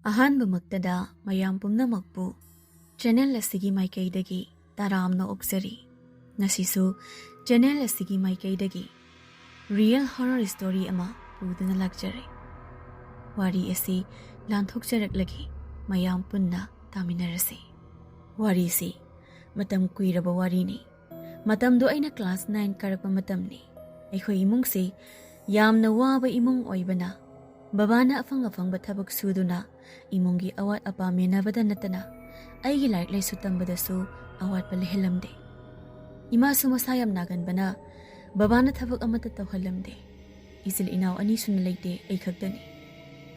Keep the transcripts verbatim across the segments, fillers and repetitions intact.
ꯑꯍꯥꯟꯕꯃꯛꯇꯗ ꯃꯌꯥꯝ ꯄꯨꯝꯅꯃꯛꯄꯨ ꯆꯦꯅꯦꯜ ꯑꯁꯤꯒꯤ ꯃꯥꯏꯀꯩꯗꯒꯤ ꯇꯔꯥꯝꯅ ꯑꯣꯛꯆꯔꯤ꯫ ꯉꯁꯤꯁꯨ ꯆꯦꯅꯦꯜ ꯑꯁꯤꯒꯤ ꯃꯥꯏꯀꯩꯗꯒꯤ ꯔꯤꯌꯦꯜ ꯍꯣꯔꯔ ꯁ꯭ꯇꯣꯔꯤ ꯑꯃ ꯄꯨꯗꯨꯅ ꯂꯥꯛꯆꯔꯦ꯫ ꯋꯥꯔꯤ ꯑꯁꯤ ꯂꯥꯟꯊꯣꯛꯆꯔꯛꯂꯒꯦ, ꯃꯌꯥꯝ ꯄꯨꯟꯅ ꯇꯥꯃꯤꯟꯅꯔꯁꯤ꯫ ꯋꯥꯔꯤꯁꯤ ꯃꯇꯝ ꯀꯨꯏꯔꯕ ꯋꯥꯔꯤꯅꯤ꯫ ꯃꯇꯝꯗꯨ ꯑꯩꯅ ꯀ꯭ꯂꯥꯁ ꯅꯥꯏꯟ ꯀꯥꯔꯛꯄ ꯃꯇꯝꯅꯤ꯫ ꯑꯩꯈꯣꯏ ꯏꯃꯨꯡꯁꯤ ꯌꯥꯝꯅ ꯋꯥꯕ ꯏꯃꯨꯡ ꯑꯣꯏꯕꯅ, ꯕꯕꯥꯅ ꯑꯐꯪ ꯑꯐꯪꯕ ꯊꯕꯛ ꯁꯨꯗꯨꯅ ꯏꯃꯨꯡꯒꯤ ꯑꯋꯥꯠ ꯑꯄꯥ ꯃꯦꯟꯅꯕꯗ ꯅꯠꯇꯅ ꯑꯩꯒꯤ ꯂꯥꯏꯔꯤꯛ ꯂꯥꯏꯁꯨ ꯇꯝꯕꯗꯁꯨ ꯑꯋꯥꯠꯄ ꯂꯩꯍꯜꯂꯝꯗꯦ꯫ ꯏꯃꯥꯁꯨ ꯃꯁꯥ ꯌꯥꯝ ꯅꯥꯒꯟꯕꯅ ꯕꯕꯥꯅ ꯊꯕꯛ ꯑꯃꯠꯇ ꯇꯧꯍꯜꯂꯝꯗꯦ꯫ ꯏꯆꯤꯜ ꯏꯅꯥꯎ ꯑꯅꯤꯁꯨꯅ ꯂꯩꯇꯦ, ꯑꯩ ꯈꯛꯇꯅꯤ꯫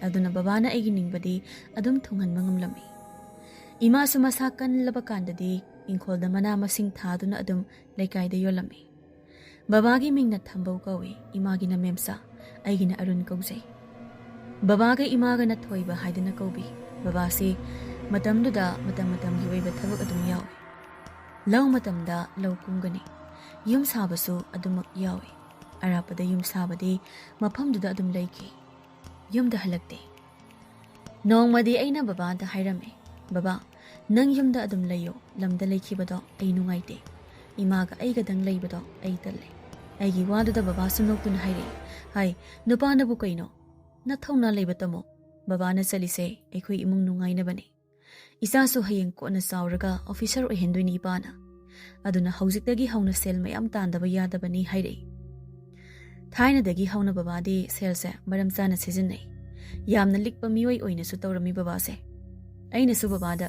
ꯑꯗꯨꯅ ꯕꯕꯥꯅ ꯑꯩꯒꯤ ꯅꯤꯡꯕꯗꯤ ꯑꯗꯨꯝ ꯊꯨꯡꯍꯟꯕ ꯉꯝꯂꯝꯃꯤ꯫ ꯏꯃꯥꯁꯨ ꯃꯁꯥ ꯀꯜꯂꯕ ꯀꯥꯟꯗꯗꯤ ꯏꯪꯈꯣꯜꯗ ꯃꯅꯥ ꯃꯁꯤꯡ ꯊꯥꯗꯨꯅ ꯑꯗꯨꯝ ꯂꯩꯀꯥꯏꯗ ꯌꯣꯜꯂꯝꯃꯤ꯫ ꯕꯕꯥꯒꯤ ꯃꯤꯡꯅ ꯊꯝꯕꯧ ꯀꯧꯏ, ꯏꯃꯥꯒꯤꯅ ꯃꯦꯝꯆꯥ, ꯑꯩꯒꯤꯅ ꯑꯔꯨꯟ ꯀꯧꯖꯩ꯫ ꯕꯕꯥꯒ ꯏꯃꯥꯒꯅ ꯊꯣꯏꯕ ꯍꯥꯏꯗꯨꯅ ꯀꯧꯕꯤ꯫ ꯕꯕꯥꯁꯤ ꯃꯇꯝꯗꯨꯗ ꯃꯇꯝ ꯃꯇꯝꯒꯤ ꯑꯣꯏꯕ ꯊꯕꯛ ꯑꯗꯨꯝ ꯌꯥꯎꯏ꯫ ꯂꯧ ꯃꯇꯝꯗ ꯂꯧ ꯀꯨꯝꯒꯅꯤ꯫ ꯌꯨꯝ ꯁꯥꯕꯁꯨ ꯑꯗꯨꯃꯛ ꯌꯥꯎꯏ꯫ ꯑꯔꯥꯞꯄꯗ ꯌꯨꯝ ꯁꯥꯕꯗꯤ ꯃꯐꯝꯗꯨꯗ ꯑꯗꯨꯝ ꯂꯩꯈꯤ꯫ ꯌꯨꯝꯗ ꯍꯜꯂꯛꯇꯦ꯫ ꯅꯣꯡꯃꯗꯤ ꯑꯩꯅ ꯕꯕꯥꯗ ꯍꯥꯏꯔꯝꯃꯤ, "ꯕꯕꯥ, ꯅꯪ ꯌꯨꯝꯗ ꯑꯗꯨꯝ ꯂꯩꯌꯣ, ꯂꯝꯗ ꯂꯩꯈꯤꯕꯗꯣ ꯑꯩ ꯅꯨꯡꯉꯥꯏꯇꯦ꯫ ꯏꯃꯥꯒ ꯑꯩꯒꯗꯪ ꯂꯩꯕꯗꯣ ꯑꯩ ꯇꯜꯂꯦ꯫" ꯑꯩꯒꯤ ꯋꯥꯗꯨꯗ ꯕꯕꯥꯁꯨ ꯅꯣꯛꯇꯨꯅ ꯍꯥꯏꯔꯛꯏ, "ꯍꯥꯏ, ꯅꯨꯄꯥꯅꯕꯨ ꯀꯩꯅꯣ? ꯅꯊꯧꯅꯥ ꯂꯩꯕ ꯇꯝꯃꯣ꯫ ꯕꯕꯥꯅ ꯆꯠꯂꯤꯁꯦ ꯑꯩꯈꯣꯏ ꯏꯃꯨꯡ ꯅꯨꯡꯉꯥꯏꯅꯕꯅꯤ꯫ ꯏꯆꯥꯁꯨ ꯍꯌꯦꯡ ꯀꯣꯟꯅ ꯆꯥꯎꯔꯒ ꯑꯣꯐꯤꯁꯔ ꯑꯣꯏꯍꯟꯗꯣꯏꯅꯤ ꯏꯄꯥꯅ꯫ ꯑꯗꯨꯅ ꯍꯧꯖꯤꯛꯇꯒꯤ ꯍꯧꯅ ꯁꯦꯜ ꯃꯌꯥꯝ ꯇꯥꯟꯗꯕ ꯌꯥꯗꯕꯅꯤ," ꯍꯥꯏꯔꯛꯏ꯫ ꯊꯥꯏꯅꯗꯒꯤ ꯍꯧꯅ ꯕꯕꯥꯗꯤ ꯁꯦꯜꯁꯦ ꯃꯔꯝ ꯆꯥꯅ ꯁꯤꯖꯤꯟꯅꯩ꯫ ꯌꯥꯝꯅ ꯂꯤꯛꯄ ꯃꯤꯑꯣꯏ ꯑꯣꯏꯅꯁꯨ ꯇꯧꯔꯝꯃꯤ ꯕꯕꯥꯁꯦ꯫ ꯑꯩꯅꯁꯨ ꯕꯕꯥꯗ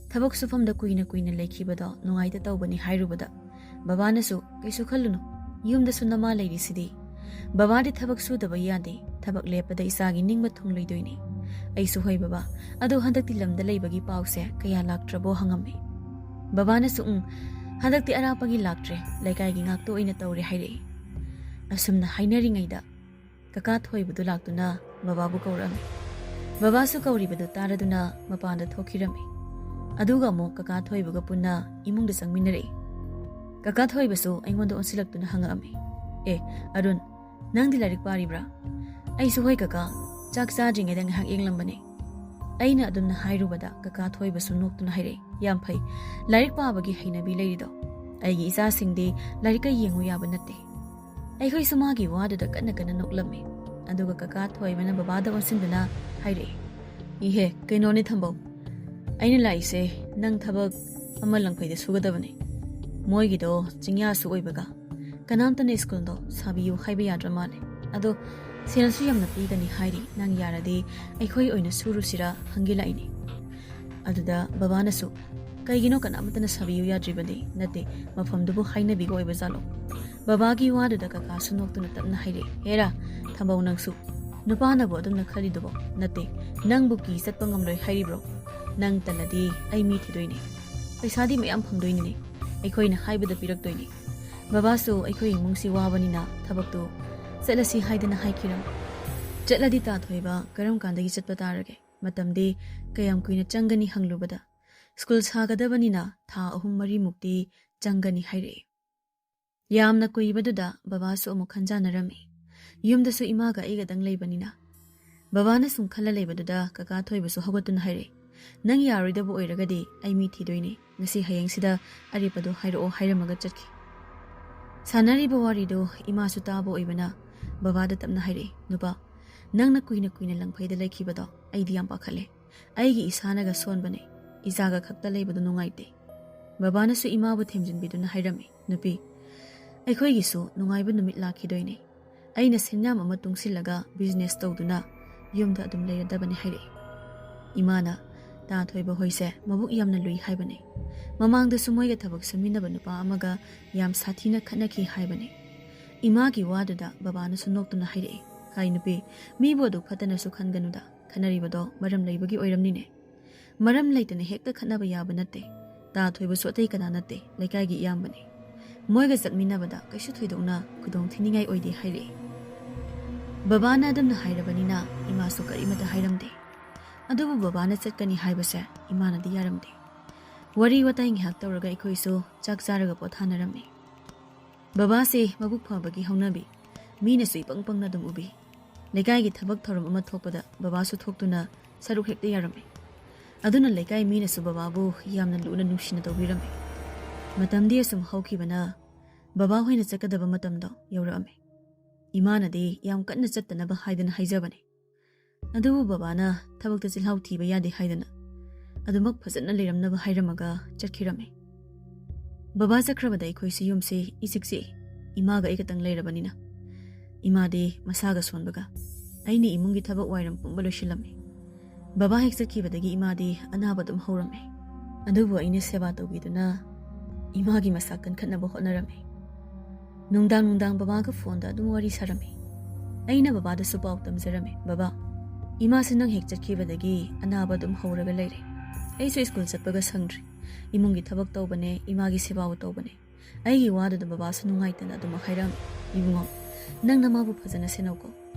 ꯊꯕꯛ ꯁꯨꯐꯝꯗ ꯀꯨꯏꯅ ꯀꯨꯏꯅ ꯂꯩꯈꯤꯕꯗꯣ ꯅꯨꯡꯉꯥꯏꯇ ꯇꯧꯕꯅꯤ ꯍꯥꯏꯔꯨꯕꯗ, ꯕꯕꯥꯅꯁꯨ, "ꯀꯩꯁꯨ ꯈꯜꯂꯨꯅꯨ, ꯌꯨꯝꯗꯁꯨ ꯅꯃꯥ ꯂꯩꯔꯤꯁꯤꯗꯤ꯫ ꯕꯕꯥꯗꯤ ꯊꯕꯛ ꯁꯨꯗꯕ ꯌꯥꯗꯦ, ꯊꯕꯛ ꯂꯦꯞꯄꯗ ꯏꯆꯥꯒꯤ ꯅꯤꯡꯕ ꯊꯨꯡꯂꯣꯏꯗꯣꯏꯅꯤ꯫" ꯑꯩꯁꯨ, "ꯍꯣꯏ ꯕꯕꯥ, ꯑꯗꯣ ꯍꯟꯗꯛꯇꯤ ꯂꯝꯗ ꯂꯩꯕꯒꯤ ꯄꯥꯎꯁꯦ ꯀꯌꯥ ꯂꯥꯛꯇ꯭ꯔꯕꯣ?" ꯍꯪꯉꯝꯃꯤ꯫ ꯕꯕꯥꯅꯁꯨ, "ꯎꯝ, ꯍꯟꯗꯛꯇꯤ ꯑꯔꯥꯞꯄꯒꯤ ꯂꯥꯛꯇ꯭ꯔꯦ, ꯂꯩꯀꯥꯏꯒꯤ ꯉꯥꯛꯇ ꯑꯣꯏꯅ ꯇꯧꯔꯦ," ꯍꯥꯏꯔꯛꯏ꯫ ꯑꯁꯨꯝꯅ ꯍꯥꯏꯅꯔꯤꯉꯩꯗ ꯀꯀꯥ ꯊꯣꯏꯕꯗꯨ ꯂꯥꯛꯇꯨꯅ ꯕꯕꯥꯕꯨ ꯀꯧꯔꯛꯑꯝꯃꯤ꯫ ꯕꯕꯥꯁꯨ ꯀꯧꯔꯤꯕꯗꯨ ꯇꯥꯔꯗꯨꯅ ꯃꯄꯥꯟꯗ ꯊꯣꯛꯈꯤꯔꯝꯃꯤ꯫ ꯑꯗꯨꯒ ꯑꯃꯨꯛ ꯀꯀꯥ ꯊꯣꯏꯕꯒ ꯄꯨꯟꯅ ꯏꯃꯨꯡꯗ ꯆꯪꯃꯤꯟꯅꯔꯛꯏ꯫ ꯀꯀꯥ ꯊꯣꯏꯕꯁꯨ ꯑꯩꯉꯣꯟꯗ ꯑꯣꯟꯁꯤꯜꯂꯛꯇꯨꯅ ꯍꯪꯉꯛꯑꯝꯃꯤ, "ꯑꯦ, ꯑꯔꯨꯟ, ꯅꯪꯗꯤ ꯂꯥꯏꯔꯤꯛ ꯄꯥꯔꯤꯕ꯭ꯔꯥ?" ꯑꯩꯁꯨ, "ꯍꯣꯏ ꯀꯀꯥ, ꯆꯥꯛ ꯆꯥꯗ꯭ꯔꯤꯉꯩꯗ ꯉꯥꯏꯍꯥꯛ ꯌꯦꯡꯂꯝꯕꯅꯦ꯫" ꯑꯩꯅ ꯑꯗꯨꯝꯅ ꯍꯥꯏꯔꯨꯕꯗ ꯀꯀꯥ ꯊꯣꯏꯕꯁꯨ ꯅꯣꯛꯇꯨꯅ ꯍꯥꯏꯔꯛꯏ, "ꯌꯥꯝ ꯐꯩ, ꯂꯥꯏꯔꯤꯛ ꯄꯥꯕꯒꯤ ꯍꯩꯅꯕꯤ ꯂꯩꯔꯤꯗꯣ꯫ ꯑꯩꯒꯤ ꯏꯆꯥꯁꯤꯡꯗꯤ ꯂꯥꯏꯔꯤꯛꯀ ꯌꯦꯡꯉꯨ ꯌꯥꯕ ꯅꯠꯇꯦ"꯫ ꯑꯩꯈꯣꯏꯁꯨ ꯃꯥꯒꯤ ꯋꯥꯗꯨꯗ ꯀꯟꯅ ꯀꯟꯅ ꯅꯣꯛꯂꯝꯃꯤ꯫ ꯑꯗꯨꯒ ꯀꯀꯥ ꯊꯣꯏꯕꯅ ꯕꯕꯥꯗ ꯑꯣꯟꯁꯤꯟꯗꯨꯅ ꯍꯥꯏꯔꯛꯏ, "ꯏꯍꯦ, ꯀꯩꯅꯣꯅꯦ ꯊꯝꯕꯧ, ꯑꯩꯅ ꯂꯥꯛꯏꯁꯦ ꯅꯪ ꯊꯕꯛ ꯑꯃ ꯂꯪꯐꯩꯗ ꯁꯨꯒꯗꯕꯅꯦ꯫ ꯃꯣꯏꯒꯤꯗꯣ ꯆꯤꯡꯌꯥꯁꯨ ꯑꯣꯏꯕꯒ ꯀꯅꯥꯝꯇꯅ ꯁ꯭ꯀꯨꯜꯗꯣ ꯁꯥꯕꯤꯌꯨ ꯍꯥꯏꯕ ꯌꯥꯗ꯭ꯔ ꯃꯥꯜꯂꯦ꯫ ꯑꯗꯣ ꯁꯦꯜꯁꯨ ꯌꯥꯝꯅ ꯄꯤꯒꯅꯤ ꯍꯥꯏꯔꯤ꯫ ꯅꯪ ꯌꯥꯔꯗꯤ ꯑꯩꯈꯣꯏ ꯑꯣꯏꯅ ꯁꯨꯔꯨꯁꯤꯔꯥ ꯍꯪꯒꯦ ꯂꯥꯛꯏꯅꯦ"꯫ ꯑꯗꯨꯗ ꯕꯕꯥꯅꯁꯨ, "ꯀꯩꯒꯤꯅꯣ ꯀꯅꯥꯃꯠꯇꯅ ꯁꯥꯕꯤꯌꯨ ꯌꯥꯗ꯭ꯔꯤꯕꯗꯤ? ꯅꯠꯇꯦ, ꯃꯐꯝꯗꯨꯕꯨ ꯍꯥꯏꯅꯕꯤꯒ ꯑꯣꯏꯕ ꯖꯥꯠꯂꯣ?" ꯕꯕꯥꯒꯤ ꯋꯥꯗꯨꯗ ꯀꯀꯥꯁꯨ ꯅꯣꯛꯇꯨꯅ ꯇꯞꯅ ꯍꯥꯏꯔꯛꯏ, "ꯍꯦꯔꯥ, ꯊꯝꯕꯧ ꯅꯪꯁꯨ꯫ ꯅꯨꯄꯥꯅꯕꯨ ꯑꯗꯨꯝꯅ ꯈꯜꯂꯤꯗꯨꯕꯣ? ꯅꯠꯇꯦ, ꯅꯪꯕꯨ ꯀꯤ ꯆꯠꯄ ꯉꯝꯂꯣꯏ ꯍꯥꯏꯔꯤꯕ꯭ꯔꯣ? ꯅꯪ ꯇꯜꯂꯗꯤ ꯑꯩ ꯃꯤ ꯊꯤꯗꯣꯏꯅꯦ꯫ ꯄꯩꯁꯥꯗꯤ ꯃꯌꯥꯝ ꯐꯪꯗꯣꯏꯅꯤꯅꯦ꯫ ꯑꯩꯈꯣꯏꯅ ꯍꯥꯏꯕꯗ ꯄꯤꯔꯛꯇꯣꯏꯅꯦ꯫ ꯕꯕꯥꯁꯨ ꯑꯩꯈꯣꯏ ꯏꯃꯨꯡꯁꯤ ꯋꯥꯕꯅꯤꯅ ꯊꯕꯛꯇꯨ ꯆꯠꯂꯁꯤ ꯍꯥꯏꯗꯅ ꯍꯥꯏꯈꯤꯔꯝ꯫ ꯆꯠꯂꯗꯤ ꯇꯥ ꯊꯣꯏꯕ ꯀꯔꯝ ꯀꯥꯟꯗꯒꯤ ꯆꯠꯄ ꯇꯥꯔꯒꯦ? ꯃꯇꯝꯗꯤ ꯀꯌꯥꯝ ꯀꯨꯏꯅ ꯆꯪꯒꯅꯤ ꯍꯪꯂꯨꯕꯗ, ꯁ꯭ꯀꯨꯜ ꯁꯥꯒꯗꯕꯅꯤꯅ ꯊꯥ ꯑꯍꯨꯝ ꯃꯔꯤꯃꯨꯛꯇꯤ ꯆꯪꯒꯅꯤ ꯍꯥꯏꯔꯛꯏ꯫ ꯌꯥꯝꯅ ꯀꯨꯏꯕꯗꯨꯗ ꯕꯕꯥꯁꯨ ꯑꯃꯨꯛ ꯈꯟꯖꯥꯅꯔꯝꯃꯤ꯫ ꯌꯨꯝꯗꯁꯨ ꯏꯃꯥꯒ ꯑꯩꯒꯗꯪ ꯂꯩꯕꯅꯤꯅ꯫ ꯕꯕꯥꯅ ꯁꯨꯝ ꯈꯜꯂ ꯂꯩꯕꯗꯨꯗ ꯀꯀꯥ ꯊꯣꯏꯕꯁꯨ ꯍꯧꯒꯠꯇꯨꯅ ꯍꯥꯏꯔꯛꯏ, "ꯅꯪ ꯌꯥꯔꯣꯏꯗꯕ ꯑꯣꯏꯔꯒꯗꯤ ꯑꯩ ꯃꯤ ꯊꯤꯗꯣꯏꯅꯦ꯫ ꯉꯁꯤ ꯍꯌꯦꯡꯁꯤꯗ ꯑꯔꯦꯞꯄꯗꯣ ꯍꯥꯏꯔꯛꯑꯣ" ꯍꯥꯏꯔꯝꯃꯒ ꯆꯠꯈꯤ꯫ ꯁꯥꯟꯅꯔꯤꯕ ꯋꯥꯔꯤꯗꯨ ꯏꯃꯥꯁꯨ ꯇꯥꯕ ꯑꯣꯏꯕꯅ ꯕꯕꯥꯗ ꯇꯞꯅ ꯍꯥꯏꯔꯛꯏ, "ꯅꯨꯄꯥ, ꯅꯪꯅ ꯀꯨꯏꯅ ꯀꯨꯏꯅ ꯂꯪꯐꯩꯗ ꯂꯩꯈꯤꯕꯗꯣ ꯑꯩꯗꯤ ꯌꯥꯝ ꯄꯥꯈꯠꯂꯦ꯫ ꯑꯩꯒꯤ ꯏꯁꯥꯅꯒ ꯁꯣꯟꯕꯅꯦ꯫ ꯏꯆꯥꯒ ꯈꯛꯇ ꯂꯩꯕꯗꯣ ꯅꯨꯡꯉꯥꯏꯇꯦ"꯫ ꯕꯕꯥꯅꯁꯨ ꯏꯃꯥꯕꯨ ꯊꯦꯝꯖꯤꯟꯕꯤꯗꯨꯅ ꯍꯥꯏꯔꯝꯃꯤ, "ꯅꯨꯄꯤ, ꯑꯩꯈꯣꯏꯒꯤꯁꯨ ꯅꯨꯡꯉꯥꯏꯕ ꯅꯨꯃꯤꯠ ꯂꯥꯛꯈꯤꯗꯣꯏꯅꯦ꯫ ꯑꯩꯅ ꯁꯦꯟꯌꯥꯝ ꯑꯃ ꯇꯨꯡꯁꯤꯜꯂꯒ ꯕꯤꯖꯤꯅꯦꯁ ꯇꯧꯗꯨꯅ ꯌꯨꯝꯗ ꯑꯗꯨꯝ ꯂꯩꯔꯗꯕꯅꯤ" ꯍꯥꯏꯔꯛꯏ꯫ ꯏꯃꯥꯅ, "ꯇꯥ ꯊꯣꯏꯕ ꯍꯣꯏꯁꯦ ꯃꯕꯨꯛ ꯌꯥꯝꯅ ꯂꯨꯏ ꯍꯥꯏꯕꯅꯦ꯫ ꯃꯃꯥꯡꯗꯁꯨ ꯃꯣꯏꯒ ꯊꯕꯛ ꯁꯨꯃꯤꯟꯅꯕ ꯅꯨꯄꯥ ꯑꯃꯒ ꯌꯥꯝ ꯁꯥꯊꯤꯅ ꯈꯠꯅꯈꯤ ꯍꯥꯏꯕꯅꯦ"꯫ ꯏꯃꯥꯒꯤ ꯋꯥꯗꯨꯗ ꯕꯕꯥꯅꯁꯨ ꯅꯣꯛꯇꯨꯅ ꯍꯥꯏꯔꯛꯏ, "ꯍꯥꯏ ꯅꯨꯄꯤ, ꯃꯤꯕꯨ ꯑꯗꯨ ꯐꯠꯇꯅꯁꯨ ꯈꯟꯒꯅꯨꯗ꯫ ꯈꯠꯅꯔꯤꯕꯗꯣ ꯃꯔꯝ ꯂꯩꯕꯒꯤ ꯑꯣꯏꯔꯝꯅꯤꯅꯦ꯫ ꯃꯔꯝ ꯂꯩꯇꯅ ꯍꯦꯛꯇ ꯈꯠꯅꯕ ꯌꯥꯕ ꯅꯠꯇꯦ꯫ ꯇꯥ ꯊꯣꯏꯕꯁꯨ ꯑꯇꯩ ꯀꯅꯥ ꯅꯠꯇꯦ, ꯂꯩꯀꯥꯏꯒꯤ ꯏꯌꯥꯝꯕꯅꯤ꯫ ꯃꯣꯏꯒ ꯆꯠꯃꯤꯟꯅꯕꯗ ꯀꯩꯁꯨ ꯊꯣꯏꯗꯣꯛꯅ ꯈꯨꯗꯣꯡ ꯊꯤꯅꯤꯡꯉꯥꯏ ꯑꯣꯏꯗꯦ" ꯍꯥꯏꯔꯛꯏ꯫ ꯕꯕꯥꯅ ꯑꯗꯨꯝꯅ ꯍꯥꯏꯔꯕꯅꯤꯅ ꯏꯃꯥꯁꯨ ꯀꯔꯤꯃꯇ ꯍꯥꯏꯔꯝꯗꯦ꯫ ꯑꯗꯨꯕꯨ ꯕꯕꯥꯅ ꯆꯠꯀꯅꯤ ꯍꯥꯏꯕꯁꯦ ꯏꯃꯥꯅꯗꯤ ꯌꯥꯔꯝꯗꯦ꯫ ꯋꯥꯔꯤ ꯋꯥꯇꯥꯏ ꯉꯥꯏꯍꯥꯛ ꯇꯧꯔꯒ ꯑꯩꯈꯣꯏꯁꯨ ꯆꯥꯛ ꯆꯥꯔꯒ ꯄꯣꯊꯥꯅꯔꯝꯃꯤ꯫ ꯕꯕꯥꯁꯦ ꯃꯕꯨꯛ ꯐꯕꯒꯤ ꯍꯧꯅꯕꯤ, ꯃꯤꯅꯁꯨ ꯏꯄꯪ ꯄꯪꯅ ꯑꯗꯨꯝ ꯎꯕꯤ꯫ ꯂꯩꯀꯥꯏꯒꯤ ꯊꯕꯛ ꯊꯧꯔꯝ ꯑꯃ ꯊꯣꯛꯄꯗ ꯕꯕꯥꯁꯨ ꯊꯣꯛꯇꯨꯅ ꯁꯔꯨꯛ ꯍꯦꯛꯇ ꯌꯥꯔꯝꯃꯤ꯫ ꯑꯗꯨꯅ ꯂꯩꯀꯥꯏ ꯃꯤꯅꯁꯨ ꯕꯕꯥꯕꯨ ꯌꯥꯝꯅ ꯂꯨꯅ ꯅꯨꯡꯁꯤꯅ ꯇꯧꯕꯤꯔꯝꯃꯤ꯫ ꯃꯇꯝꯗꯤ ꯑꯁꯨꯝ ꯍꯧꯈꯤꯕꯅ ꯕꯕꯥ ꯍꯣꯏꯅ ꯆꯠꯀꯗꯕ ꯃꯇꯝꯗꯣ ꯌꯧꯔꯛꯑꯝꯃꯤ꯫ ꯏꯃꯥꯅꯗꯤ ꯌꯥꯝ ꯀꯟꯅ ꯆꯠꯇꯅꯕ ꯍꯥꯏꯗꯅ ꯍꯥꯏꯖꯕꯅꯤ꯫ ꯑꯗꯨꯕꯨ ꯕꯕꯥꯅ ꯊꯕꯛꯇ ꯆꯤꯜꯍꯥꯎ ꯊꯤꯕ ꯌꯥꯗꯦ ꯍꯥꯏꯗꯅ ꯑꯗꯨꯃꯛ ꯐꯖꯅ ꯂꯩꯔꯝꯅꯕ ꯍꯥꯏꯔꯝꯃꯒ ꯆꯠꯈꯤꯔꯝꯃꯤ꯫ ꯕꯕꯥ ꯆꯠꯈ꯭ꯔꯕꯗ ꯑꯩꯈꯣꯏꯁꯤ ꯌꯨꯝꯁꯤ ꯏꯆꯤꯛ ꯆꯤꯛꯏ꯫ ꯏꯃꯥꯒ ꯑꯩ ꯈꯛꯇꯪ ꯂꯩꯔꯕꯅꯤꯅ꯫ ꯏꯃꯥꯗꯤ ꯃꯁꯥꯒ ꯁꯣꯟꯕꯒ ꯑꯩꯅ ꯏꯃꯨꯡꯒꯤ ꯊꯕꯛ ꯋꯥꯏꯔꯝ ꯄꯨꯝꯕ ꯂꯣꯏꯁꯤꯜꯂꯝꯃꯤ꯫ ꯕꯕꯥ ꯍꯦꯛ ꯆꯠꯈꯤꯕꯗꯒꯤ ꯏꯃꯥꯗꯤ ꯑꯅꯥꯕ ꯑꯗꯨꯝ ꯍꯧꯔꯝꯃꯤ꯫ ꯑꯗꯨꯕꯨ ꯑꯩꯅ ꯁꯦꯕꯥ ꯇꯧꯕꯤꯗꯨꯅ ꯏꯃꯥꯒꯤ ꯃꯁꯥ ꯀꯟꯈꯠꯅꯕ ꯍꯣꯠꯅꯔꯝꯃꯤ꯫ ꯅꯨꯡꯗꯥꯡ ꯅꯨꯡꯗꯥꯡ ꯕꯕꯥꯒ ꯐꯣꯟꯗ ꯑꯗꯨꯝ ꯋꯥꯔꯤ ꯁꯥꯔꯝꯃꯤ꯫ ꯑꯩꯅ ꯕꯕꯥꯗꯁꯨ ꯄꯥꯎ ꯇꯝꯖꯔꯝꯃꯤ, "ꯕꯕꯥ, ꯏꯃꯥꯁꯤ ꯅꯪ ꯍꯦꯛ ꯆꯠꯈꯤꯕꯗꯒꯤ ꯑꯅꯥꯕ ꯑꯗꯨꯝ ꯍꯧꯔꯒ ꯂꯩꯔꯦ꯫ ꯑꯩꯁꯨ ꯁ꯭ꯀꯨꯜ ꯆꯠꯄꯒ ꯁꯪꯗ꯭ꯔꯦ꯫ ꯏꯃꯨꯡꯒꯤ ꯊꯕꯛ ꯇꯧꯕꯅꯦ, ꯏꯃꯥꯒꯤ ꯁꯦꯕꯥꯕꯨ ꯇꯧꯕꯅꯦ꯫" ꯑꯩꯒꯤ ꯋꯥꯗꯨꯗ ꯕꯕꯥꯁꯨ ꯅꯨꯡꯉꯥꯏꯇꯅ ꯑꯗꯨꯝ ꯍꯥꯏꯔꯝꯃꯤ, "ꯏꯕꯨꯡꯉꯣ, ꯅꯪ ꯅꯃꯥꯕꯨ ꯐꯖꯅ ꯁꯦꯟꯅꯧꯀꯣ꯫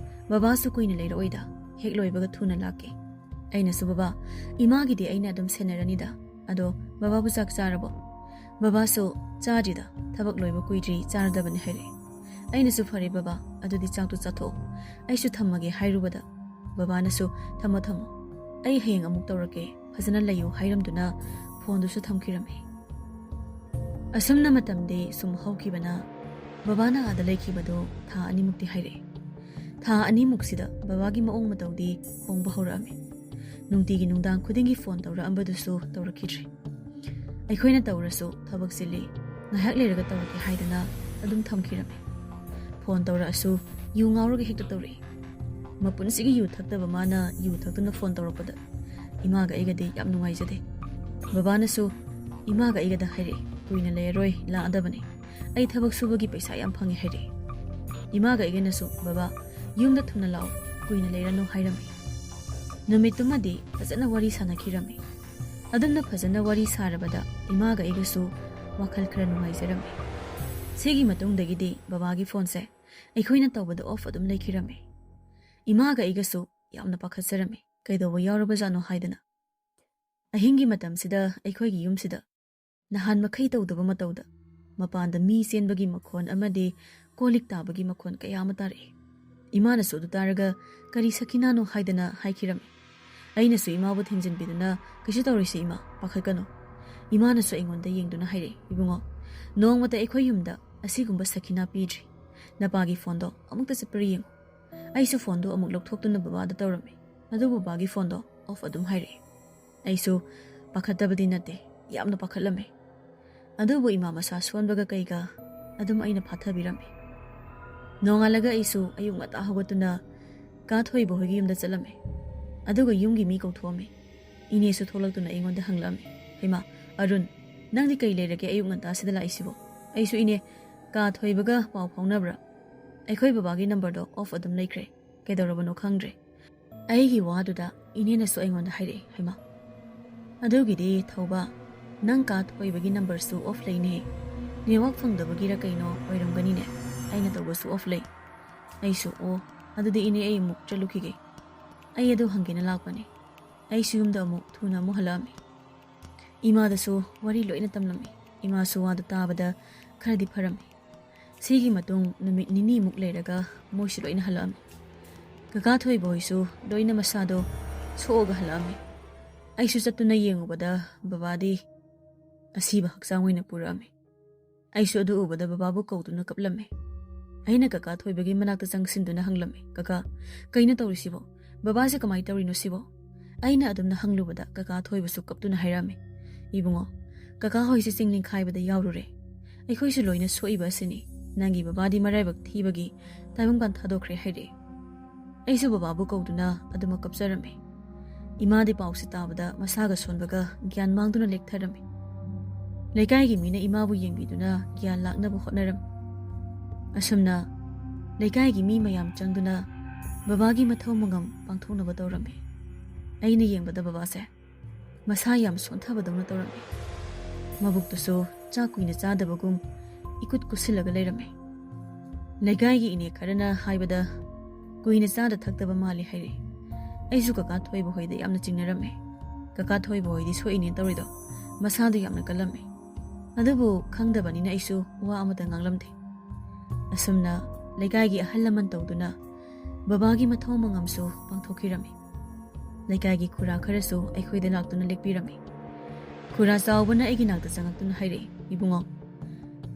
ꯕꯕꯥꯁꯨ ꯀꯨꯏꯅ ꯂꯩꯔꯛꯑꯣꯏꯗ, ꯍꯦꯛ ꯂꯣꯏꯕꯒ ꯊꯨꯅ ꯂꯥꯛꯀꯦ꯫" ꯑꯩꯅꯁꯨ, "ꯕꯕꯥ, ꯏꯃꯥꯒꯤꯗꯤ ꯑꯩꯅ ꯑꯗꯨꯝ ꯁꯦꯟꯅꯔꯅꯤꯗ꯫ ꯑꯗꯣ ꯕꯕꯥꯕꯨ ꯆꯥꯛ ꯆꯥꯔꯕꯣ?" ꯕꯕꯥꯁꯨ, "ꯆꯥꯗ꯭ꯔꯤꯗ, ꯊꯕꯛ ꯂꯣꯏꯕ ꯀꯨꯏꯗ꯭ꯔꯤ, ꯆꯥꯔꯗꯕꯅꯤ," ꯍꯥꯏꯔꯛꯑꯦ꯫ ꯑꯩꯅꯁꯨ, "ꯐꯔꯦ ꯕꯕꯥ, ꯑꯗꯨꯗꯤ ꯆꯥꯛꯇꯨ ꯆꯥꯊꯣꯛꯑꯣ, ꯑꯩꯁꯨ ꯊꯝꯃꯒꯦ," ꯍꯥꯏꯔꯨꯕꯗ ꯕꯕꯥꯅꯁꯨ, "ꯊꯝꯃꯣ ꯊꯝꯃꯣ, ꯑꯩ ꯍꯌꯦꯡ ꯑꯃꯨꯛ ꯇꯧꯔꯛꯀꯦ, ꯐꯖꯅ ꯂꯩꯌꯨ," ꯍꯥꯏꯔꯝꯗꯨꯅ ꯐꯣꯟꯗꯨꯁꯨ ꯊꯝꯈꯤꯔꯝꯃꯤ꯫ ꯑꯁꯨꯝꯅ ꯃꯇꯝꯗꯤ ꯁꯨꯝ ꯍꯧꯈꯤꯕꯅ ꯕꯕꯥꯅ ꯑꯥꯗ ꯂꯩꯈꯤꯕꯗꯨ ꯊꯥ ꯑꯅꯤꯃꯨꯛꯇꯤ ꯍꯥꯏꯔꯛꯑꯦ꯫ ꯊꯥ ꯑꯅꯤꯃꯨꯛꯁꯤꯗ ꯕꯕꯥꯒꯤ ꯃꯑꯣꯡ ꯃꯇꯧꯗꯤ ꯍꯣꯡꯕ ꯍꯧꯔꯛꯑꯝꯃꯤ꯫ ꯅꯨꯡꯇꯤꯒꯤ ꯅꯨꯡꯗꯥꯡ ꯈꯨꯗꯤꯡꯒꯤ ꯐꯣꯟ ꯇꯧꯔꯛꯑꯝꯕꯗꯨꯁꯨ ꯇꯧꯔꯛꯈꯤꯗ꯭ꯔꯦ꯫ ꯑꯩꯈꯣꯏꯅ ꯇꯧꯔꯁꯨ ꯊꯕꯛ ꯆꯤꯜꯂꯤ, ꯉꯥꯏꯍꯥꯛ ꯂꯩꯔꯒ ꯇꯧꯔꯛꯀꯦ ꯍꯥꯏꯗꯅ ꯑꯗꯨꯝ ꯊꯝꯈꯤꯔꯝꯃꯤ꯫ ꯐꯣꯟ ꯇꯧꯔꯛꯑꯁꯨ ꯌꯨ ꯉꯥꯎꯔꯒ ꯍꯦꯛꯇ ꯇꯧꯔꯛꯏ꯫ ꯃꯄꯨꯟꯁꯤꯒꯤ ꯌꯨ ꯊꯛꯇꯕ ꯃꯥꯅ ꯌꯨ ꯊꯛꯇꯨꯅ ꯐꯣꯟ ꯇꯧꯔꯛꯄꯗ ꯏꯃꯥꯒ ꯑꯩꯒꯗꯤ ꯌꯥꯝ ꯅꯨꯡꯉꯥꯏꯖꯗꯦ꯫ ꯕꯕꯥꯅꯁꯨ ꯏꯃꯥꯒ ꯑꯩꯒꯗ ꯍꯥꯏꯔꯛꯏ, "ꯀꯨꯏꯅ ꯂꯩꯔꯔꯣꯏ, ꯂꯥꯛꯑꯗꯕꯅꯤ꯫ ꯑꯩ ꯊꯕꯛ ꯁꯨꯕꯒꯤ ꯄꯩꯁꯥ ꯌꯥꯝ ꯐꯪꯉꯦ," ꯍꯥꯏꯔꯛꯏ꯫ ꯏꯃꯥꯒ ꯑꯩꯒꯅꯁꯨ, "ꯕꯕꯥ, ꯌꯨꯝꯗ ꯊꯨꯅ ꯂꯥꯛꯑꯣ, ꯀꯨꯏꯅ ꯂꯩꯔꯅꯨ," ꯍꯥꯏꯔꯝꯃꯤ꯫ ꯅꯨꯃꯤꯠꯇꯨꯃꯗꯤ ꯐꯖꯅ ꯋꯥꯔꯤ ꯁꯥꯟꯅꯈꯤꯔꯝꯃꯤ꯫ ꯑꯗꯨꯝꯅ ꯐꯖꯅ ꯋꯥꯔꯤ ꯁꯥꯔꯕꯗ ꯏꯃꯥꯒ ꯑꯩꯒꯁꯨ ꯋꯥꯈꯜ ꯈꯔ ꯅꯨꯡꯉꯥꯏꯖꯔꯝꯃꯤ꯫ ꯁꯤꯒꯤ ꯃꯇꯨꯡꯗꯒꯤꯗꯤ ꯕꯕꯥꯒꯤ ꯐꯣꯟꯁꯦ ꯑꯩꯈꯣꯏꯅ ꯇꯧꯕꯗ ꯑꯣꯐ ꯑꯗꯨꯝ ꯂꯩꯈꯤꯔꯝꯃꯤ꯫ ꯏꯃꯥꯒ ꯑꯩꯒꯁꯨ ꯌꯥꯝꯅ ꯄꯥꯈꯠꯆꯔꯝꯃꯤ, ꯀꯩꯗꯧꯕ ꯌꯥꯎꯔꯕꯖꯥꯠꯅꯣ ꯍꯥꯏꯗꯅ꯫ ꯑꯍꯤꯡꯒꯤ ꯃꯇꯝꯁꯤꯗ ꯑꯩꯈꯣꯏꯒꯤ ꯌꯨꯝꯁꯤꯗ ꯅꯍꯥꯟ ꯃꯈꯩ ꯇꯧꯗꯕ ꯃꯇꯧꯗ ꯃꯄꯥꯟꯗ ꯃꯤ ꯆꯦꯟꯕꯒꯤ ꯃꯈꯣꯟ ꯑꯃꯗꯤ ꯀꯣꯜ ꯂꯤꯛ ꯇꯥꯕꯒꯤ ꯃꯈꯣꯟ ꯀꯌꯥ ꯑꯃ ꯇꯥꯔꯛꯏ꯫ ꯏꯃꯥꯅꯁꯨ ꯑꯗꯨ ꯇꯥꯔꯒ, "ꯀꯔꯤ ꯁꯈꯤꯅꯥꯅꯣ?" ꯍꯥꯏꯗꯅ ꯍꯥꯏꯈꯤꯔꯝꯃꯤ꯫ ꯑꯩꯅꯁꯨ ꯏꯃꯥꯕꯨ ꯊꯦꯝꯖꯤꯟꯕꯤꯗꯨꯅ, "ꯀꯩꯁꯨ ꯇꯧꯔꯣꯏꯁꯦ ꯏꯃꯥ, ꯄꯥꯈꯠꯀꯅꯨ"꯫ ꯏꯃꯥꯅꯁꯨ ꯑꯩꯉꯣꯟꯗ ꯌꯦꯡꯗꯨꯅ ꯍꯥꯏꯔꯛꯑꯦ, "ꯏꯕꯨꯡꯉꯣ, ꯅꯣꯡꯃꯇ ꯑꯩꯈꯣꯏ ꯌꯨꯝꯗ ꯑꯁꯤꯒꯨꯝꯕ ꯁꯈꯤꯅꯥ ꯄꯤꯗ꯭ꯔꯤ꯫ ꯅꯄꯥꯒꯤ ꯐꯣꯟꯗꯣ ꯑꯃꯨꯛꯇ ꯆꯠꯄ꯭ꯔꯥ ꯌꯦꯡꯉꯨ"꯫ ꯑꯩꯁꯨ ꯐꯣꯟꯗꯣ ꯑꯃꯨꯛ ꯂꯧꯊꯣꯛꯇꯨꯅ ꯕꯕꯥꯗ ꯇꯧꯔꯝꯃꯤ꯫ ꯑꯗꯨꯕꯨ ꯕꯕꯥꯒꯤ ꯐꯣꯟꯗꯣ ꯑꯣꯐ ꯑꯗꯨꯝ ꯍꯥꯏꯔꯛꯑꯦ꯫ ꯑꯩꯁꯨ ꯄꯥꯈꯠꯇꯕꯗꯤ ꯅꯠꯇꯦ, ꯌꯥꯝꯅ ꯄꯥꯈꯠꯂꯝꯃꯦ꯫ ꯑꯗꯨꯕꯨ ꯏꯃꯥ ꯃꯁꯥ ꯁꯣꯟꯕꯒ ꯀꯩꯒ ꯑꯗꯨꯝ ꯑꯩꯅ ꯐꯥꯊꯕꯤꯔꯝꯃꯤ꯫ ꯅꯣꯡꯉꯥꯜꯂꯒ ꯑꯩꯁꯨ ꯑꯌꯨꯛ ꯉꯟꯇꯥ ꯍꯧꯒꯠꯇꯨꯅ ꯀꯥ ꯊꯣꯏꯕ ꯍꯣꯏꯒꯤ ꯌꯨꯝꯗ ꯆꯠꯂꯝꯃꯤ꯫ ꯑꯗꯨꯒ ꯌꯨꯝꯒꯤ ꯃꯤ ꯀꯧꯊꯣꯛꯑꯝꯃꯤ꯫ ꯏꯅꯦꯁꯨ ꯊꯣꯛꯂꯛꯇꯨꯅ ꯑꯩꯉꯣꯟꯗ ꯍꯪꯂꯛꯑꯝꯃꯤ, "ꯍꯩꯃꯥ, ꯑꯔꯨꯟ, ꯅꯪꯗꯤ ꯀꯩ ꯂꯩꯔꯒꯦ ꯑꯌꯨꯛ ꯉꯟꯇꯥꯁꯤꯗ ꯂꯥꯛꯏꯁꯤꯕꯣ?" ꯑꯩꯁꯨ, "ꯏꯅꯦ, ꯀꯥ ꯊꯣꯏꯕꯒ ꯄꯥꯎ ꯐꯥꯎꯅꯕ꯭ꯔꯥ? ꯑꯩꯈꯣꯏ ꯕꯕꯥꯒꯤ ꯅꯝꯕꯔꯗꯣ ꯑꯣꯐ ꯑꯗꯨꯝ ꯂꯩꯈ꯭ꯔꯦ꯫ ꯀꯩꯗꯧꯔꯕꯅꯣ ꯈꯪꯗ꯭ꯔꯦ"꯫ ꯑꯩꯒꯤ ꯋꯥꯗꯨꯗ ꯏꯅꯦꯅꯁꯨ ꯑꯩꯉꯣꯟꯗ ꯍꯥꯏꯔꯛꯑꯦ, "ꯍꯩꯃꯥ, ꯑꯗꯨꯒꯤꯗꯤ ꯊꯧꯕ, ꯅꯪ ꯀꯥ ꯊꯣꯏꯕꯒꯤ ꯅꯝꯕꯔꯁꯨ ꯑꯣꯐ ꯂꯩꯅꯦ꯫ ꯅꯦꯠꯋꯥꯛ ꯐꯪꯗꯕꯒꯤꯔ ꯀꯩꯅꯣ ꯑꯣꯏꯔꯝꯒꯅꯤꯅꯦ꯫ ꯑꯩꯅ ꯇꯧꯕꯁꯨ ꯑꯣꯐ ꯂꯩ"꯫ ꯑꯩꯁꯨ, "ꯑꯣ, ꯑꯗꯨꯗꯤ ꯏꯅꯦ, ꯑꯩ ꯑꯃꯨꯛ ꯆꯠꯂꯨꯈꯤꯒꯦ꯫ ꯑꯩ ꯑꯗꯨ ꯍꯪꯒꯦꯅ ꯂꯥꯛꯄꯅꯦ"꯫ ꯑꯩꯁꯨ ꯌꯨꯝꯗ ꯑꯃꯨꯛ ꯊꯨꯅ ꯑꯃꯨꯛ ꯍꯜꯂꯛꯑꯝꯃꯤ꯫ ꯏꯃꯥꯗꯁꯨ ꯋꯥꯔꯤ ꯂꯣꯏꯅ ꯇꯝꯂꯝꯃꯤ꯫ ꯏꯃꯥꯁꯨ ꯋꯥꯗꯨ ꯇꯥꯕꯗ ꯈꯔꯗꯤ ꯐꯔꯝꯃꯤ꯫ ꯁꯤꯒꯤ ꯃꯇꯨꯡ ꯅꯨꯃꯤꯠ ꯅꯤꯅꯤꯃꯨꯛ ꯂꯩꯔꯒ ꯃꯣꯏꯁꯨ ꯂꯣꯏꯅ ꯍꯜꯂꯛꯑꯝꯃꯤ꯫ ꯀꯀꯥ ꯊꯣꯏꯕ ꯍꯣꯏꯁꯨ ꯂꯣꯏꯅ ꯃꯁꯥꯗꯣ ꯁꯣꯛꯑꯒ ꯍꯜꯂꯛꯑꯝꯃꯤ꯫ ꯑꯩꯁꯨ ꯆꯠꯇꯨꯅ ꯌꯦꯡꯉꯨꯕꯗ ꯕꯕꯥꯗꯤ ꯑꯁꯤꯕ ꯍꯛꯆꯥꯡ ꯑꯣꯏꯅ ꯄꯨꯔꯛꯑꯝꯃꯤ꯫ ꯑꯩꯁꯨ ꯑꯗꯨ ꯎꯕꯗ ꯕꯕꯥꯕꯨ ꯀꯧꯗꯨꯅ ꯀꯞꯂꯝꯃꯤ꯫ ꯑꯩꯅ ꯀꯀꯥ ꯊꯣꯏꯕꯒꯤ ꯃꯅꯥꯛꯇ ꯆꯪꯁꯤꯟꯗꯨꯅ ꯍꯪꯂꯝꯃꯤ, "ꯀꯀꯥ, ꯀꯩꯅꯣ ꯇꯧꯔꯤꯁꯤꯕꯣ? ꯕꯕꯥꯁꯦ ꯀꯃꯥꯏꯅ ꯇꯧꯔꯤꯅꯣ ꯁꯤꯕꯣ?" ꯑꯩꯅ ꯑꯗꯨꯝꯅ ꯍꯪꯂꯨꯕꯗ ꯀꯀꯥ ꯊꯣꯏꯕꯁꯨ ꯀꯞꯇꯨꯅ ꯍꯥꯏꯔꯛꯑꯝꯃꯤ, "ꯏꯕꯨꯡꯉꯣ, ꯀꯀꯥ ꯍꯣꯏꯁꯦ ꯆꯤꯡ ꯅꯤꯡꯈꯥꯏꯕꯗ ꯌꯥꯎꯔꯨꯔꯦ꯫ ꯑꯩꯈꯣꯏꯁꯨ ꯂꯣꯏꯅ ꯁꯣꯛꯏꯕ ꯑꯁꯤꯅꯤ꯫ ꯅꯪꯒꯤ ꯕꯕꯥꯗꯤ ꯃꯔꯥꯏꯕꯛ ꯊꯤꯕꯒꯤ ꯇꯥꯏꯕꯪꯄꯥꯟ ꯊꯥꯗꯣꯛꯈ꯭ꯔꯦ" ꯍꯥꯏꯔꯛꯑꯦ꯫ ꯑꯩꯁꯨ ꯕꯕꯥꯕꯨ ꯀꯧꯗꯨꯅ ꯑꯗꯨꯃꯛ ꯀꯞꯆꯔꯝꯃꯤ꯫ ꯏꯃꯥꯗꯤ ꯄꯥꯎꯁꯤ ꯇꯥꯕꯗ ꯃꯁꯥꯒ ꯁꯣꯟꯕꯒ ꯒ꯭ꯌꯥꯟ ꯃꯥꯡꯗꯨꯅ ꯂꯦꯛꯊꯔꯝꯃꯤ꯫ ꯂꯩꯀꯥꯏꯒꯤ ꯃꯤꯅ ꯏꯃꯥꯕꯨ ꯌꯦꯡꯕꯤꯗꯨꯅ ꯒ꯭ꯌꯥꯟ ꯂꯥꯛꯅꯕ ꯍꯣꯠꯅꯔꯝꯃꯤ꯫ ꯑꯁꯨꯝꯅ ꯂꯩꯀꯥꯏꯒꯤ ꯃꯤ ꯃꯌꯥꯝ ꯆꯪꯗꯨꯅ ꯕꯕꯥꯒꯤ ꯃꯊꯧ ꯃꯉꯝ ꯄꯥꯡꯊꯣꯛꯅꯕ ꯇꯧꯔꯝꯃꯤ꯫ ꯑꯩꯅ ꯌꯦꯡꯕꯗ ꯕꯕꯥꯁꯦ ꯃꯁꯥ ꯌꯥꯝ ꯁꯣꯟꯊꯕꯗꯧꯅ ꯇꯧꯔꯝꯃꯤ꯫ ꯃꯕꯨꯛꯇꯨꯁꯨ ꯆꯥꯛ ꯀꯨꯏꯅ ꯆꯥꯗꯕꯒꯨꯝ ꯏꯀꯨꯠ ꯀꯨꯠꯁꯤꯜꯂꯒ ꯂꯩꯔꯝꯃꯤ꯫ ꯂꯩꯀꯥꯏꯒꯤ ꯏꯅꯦ ꯈꯔꯅ ꯍꯥꯏꯕꯗ ꯀꯨꯏꯅ ꯆꯥꯗ ꯊꯛꯇꯕ ꯃꯥꯜꯂꯤ ꯍꯥꯏꯔꯛꯏ꯫ ꯑꯩꯁꯨ ꯀꯀꯥ ꯊꯣꯏꯕ ꯍꯣꯏꯗ ꯌꯥꯝꯅ ꯆꯤꯡꯅꯔꯝꯃꯤ꯫ ꯀꯀꯥ ꯊꯣꯏꯕ ꯍꯣꯏꯗꯤ ꯁꯣꯛꯏꯅꯦ ꯇꯧꯔꯤꯗꯣ ꯃꯁꯥꯗꯣ ꯌꯥꯝꯅ ꯀꯜꯂꯝꯃꯤ꯫ ꯑꯗꯨꯕꯨ ꯈꯪꯗꯕꯅꯤꯅ ꯑꯩꯁꯨ ꯋꯥ ꯑꯃꯇ ꯉꯥꯡꯂꯝꯗꯦ꯫ ꯑꯁꯨꯝꯅ ꯂꯩꯀꯥꯏꯒꯤ ꯑꯍꯜ ꯂꯃꯟ ꯇꯧꯗꯨꯅ ꯕꯕꯥꯒꯤ ꯃꯊꯧ ꯃꯉꯝꯁꯨ ꯄꯥꯡꯊꯣꯛꯈꯤꯔꯝꯃꯤ꯫ ꯂꯩꯀꯥꯏꯒꯤ ꯈꯨꯔꯥ ꯈꯔꯁꯨ ꯑꯩꯈꯣꯏꯗ ꯂꯥꯛꯇꯨꯅ ꯂꯦꯛꯄꯤꯔꯝꯃꯤ꯫ ꯈꯨꯔꯥ ꯆꯥꯎꯕꯅ ꯑꯩꯒꯤ ꯅꯥꯛꯇ ꯆꯪꯉꯛꯇꯨꯅ ꯍꯥꯏꯔꯛꯏ, "ꯏꯕꯨꯡꯉꯣ,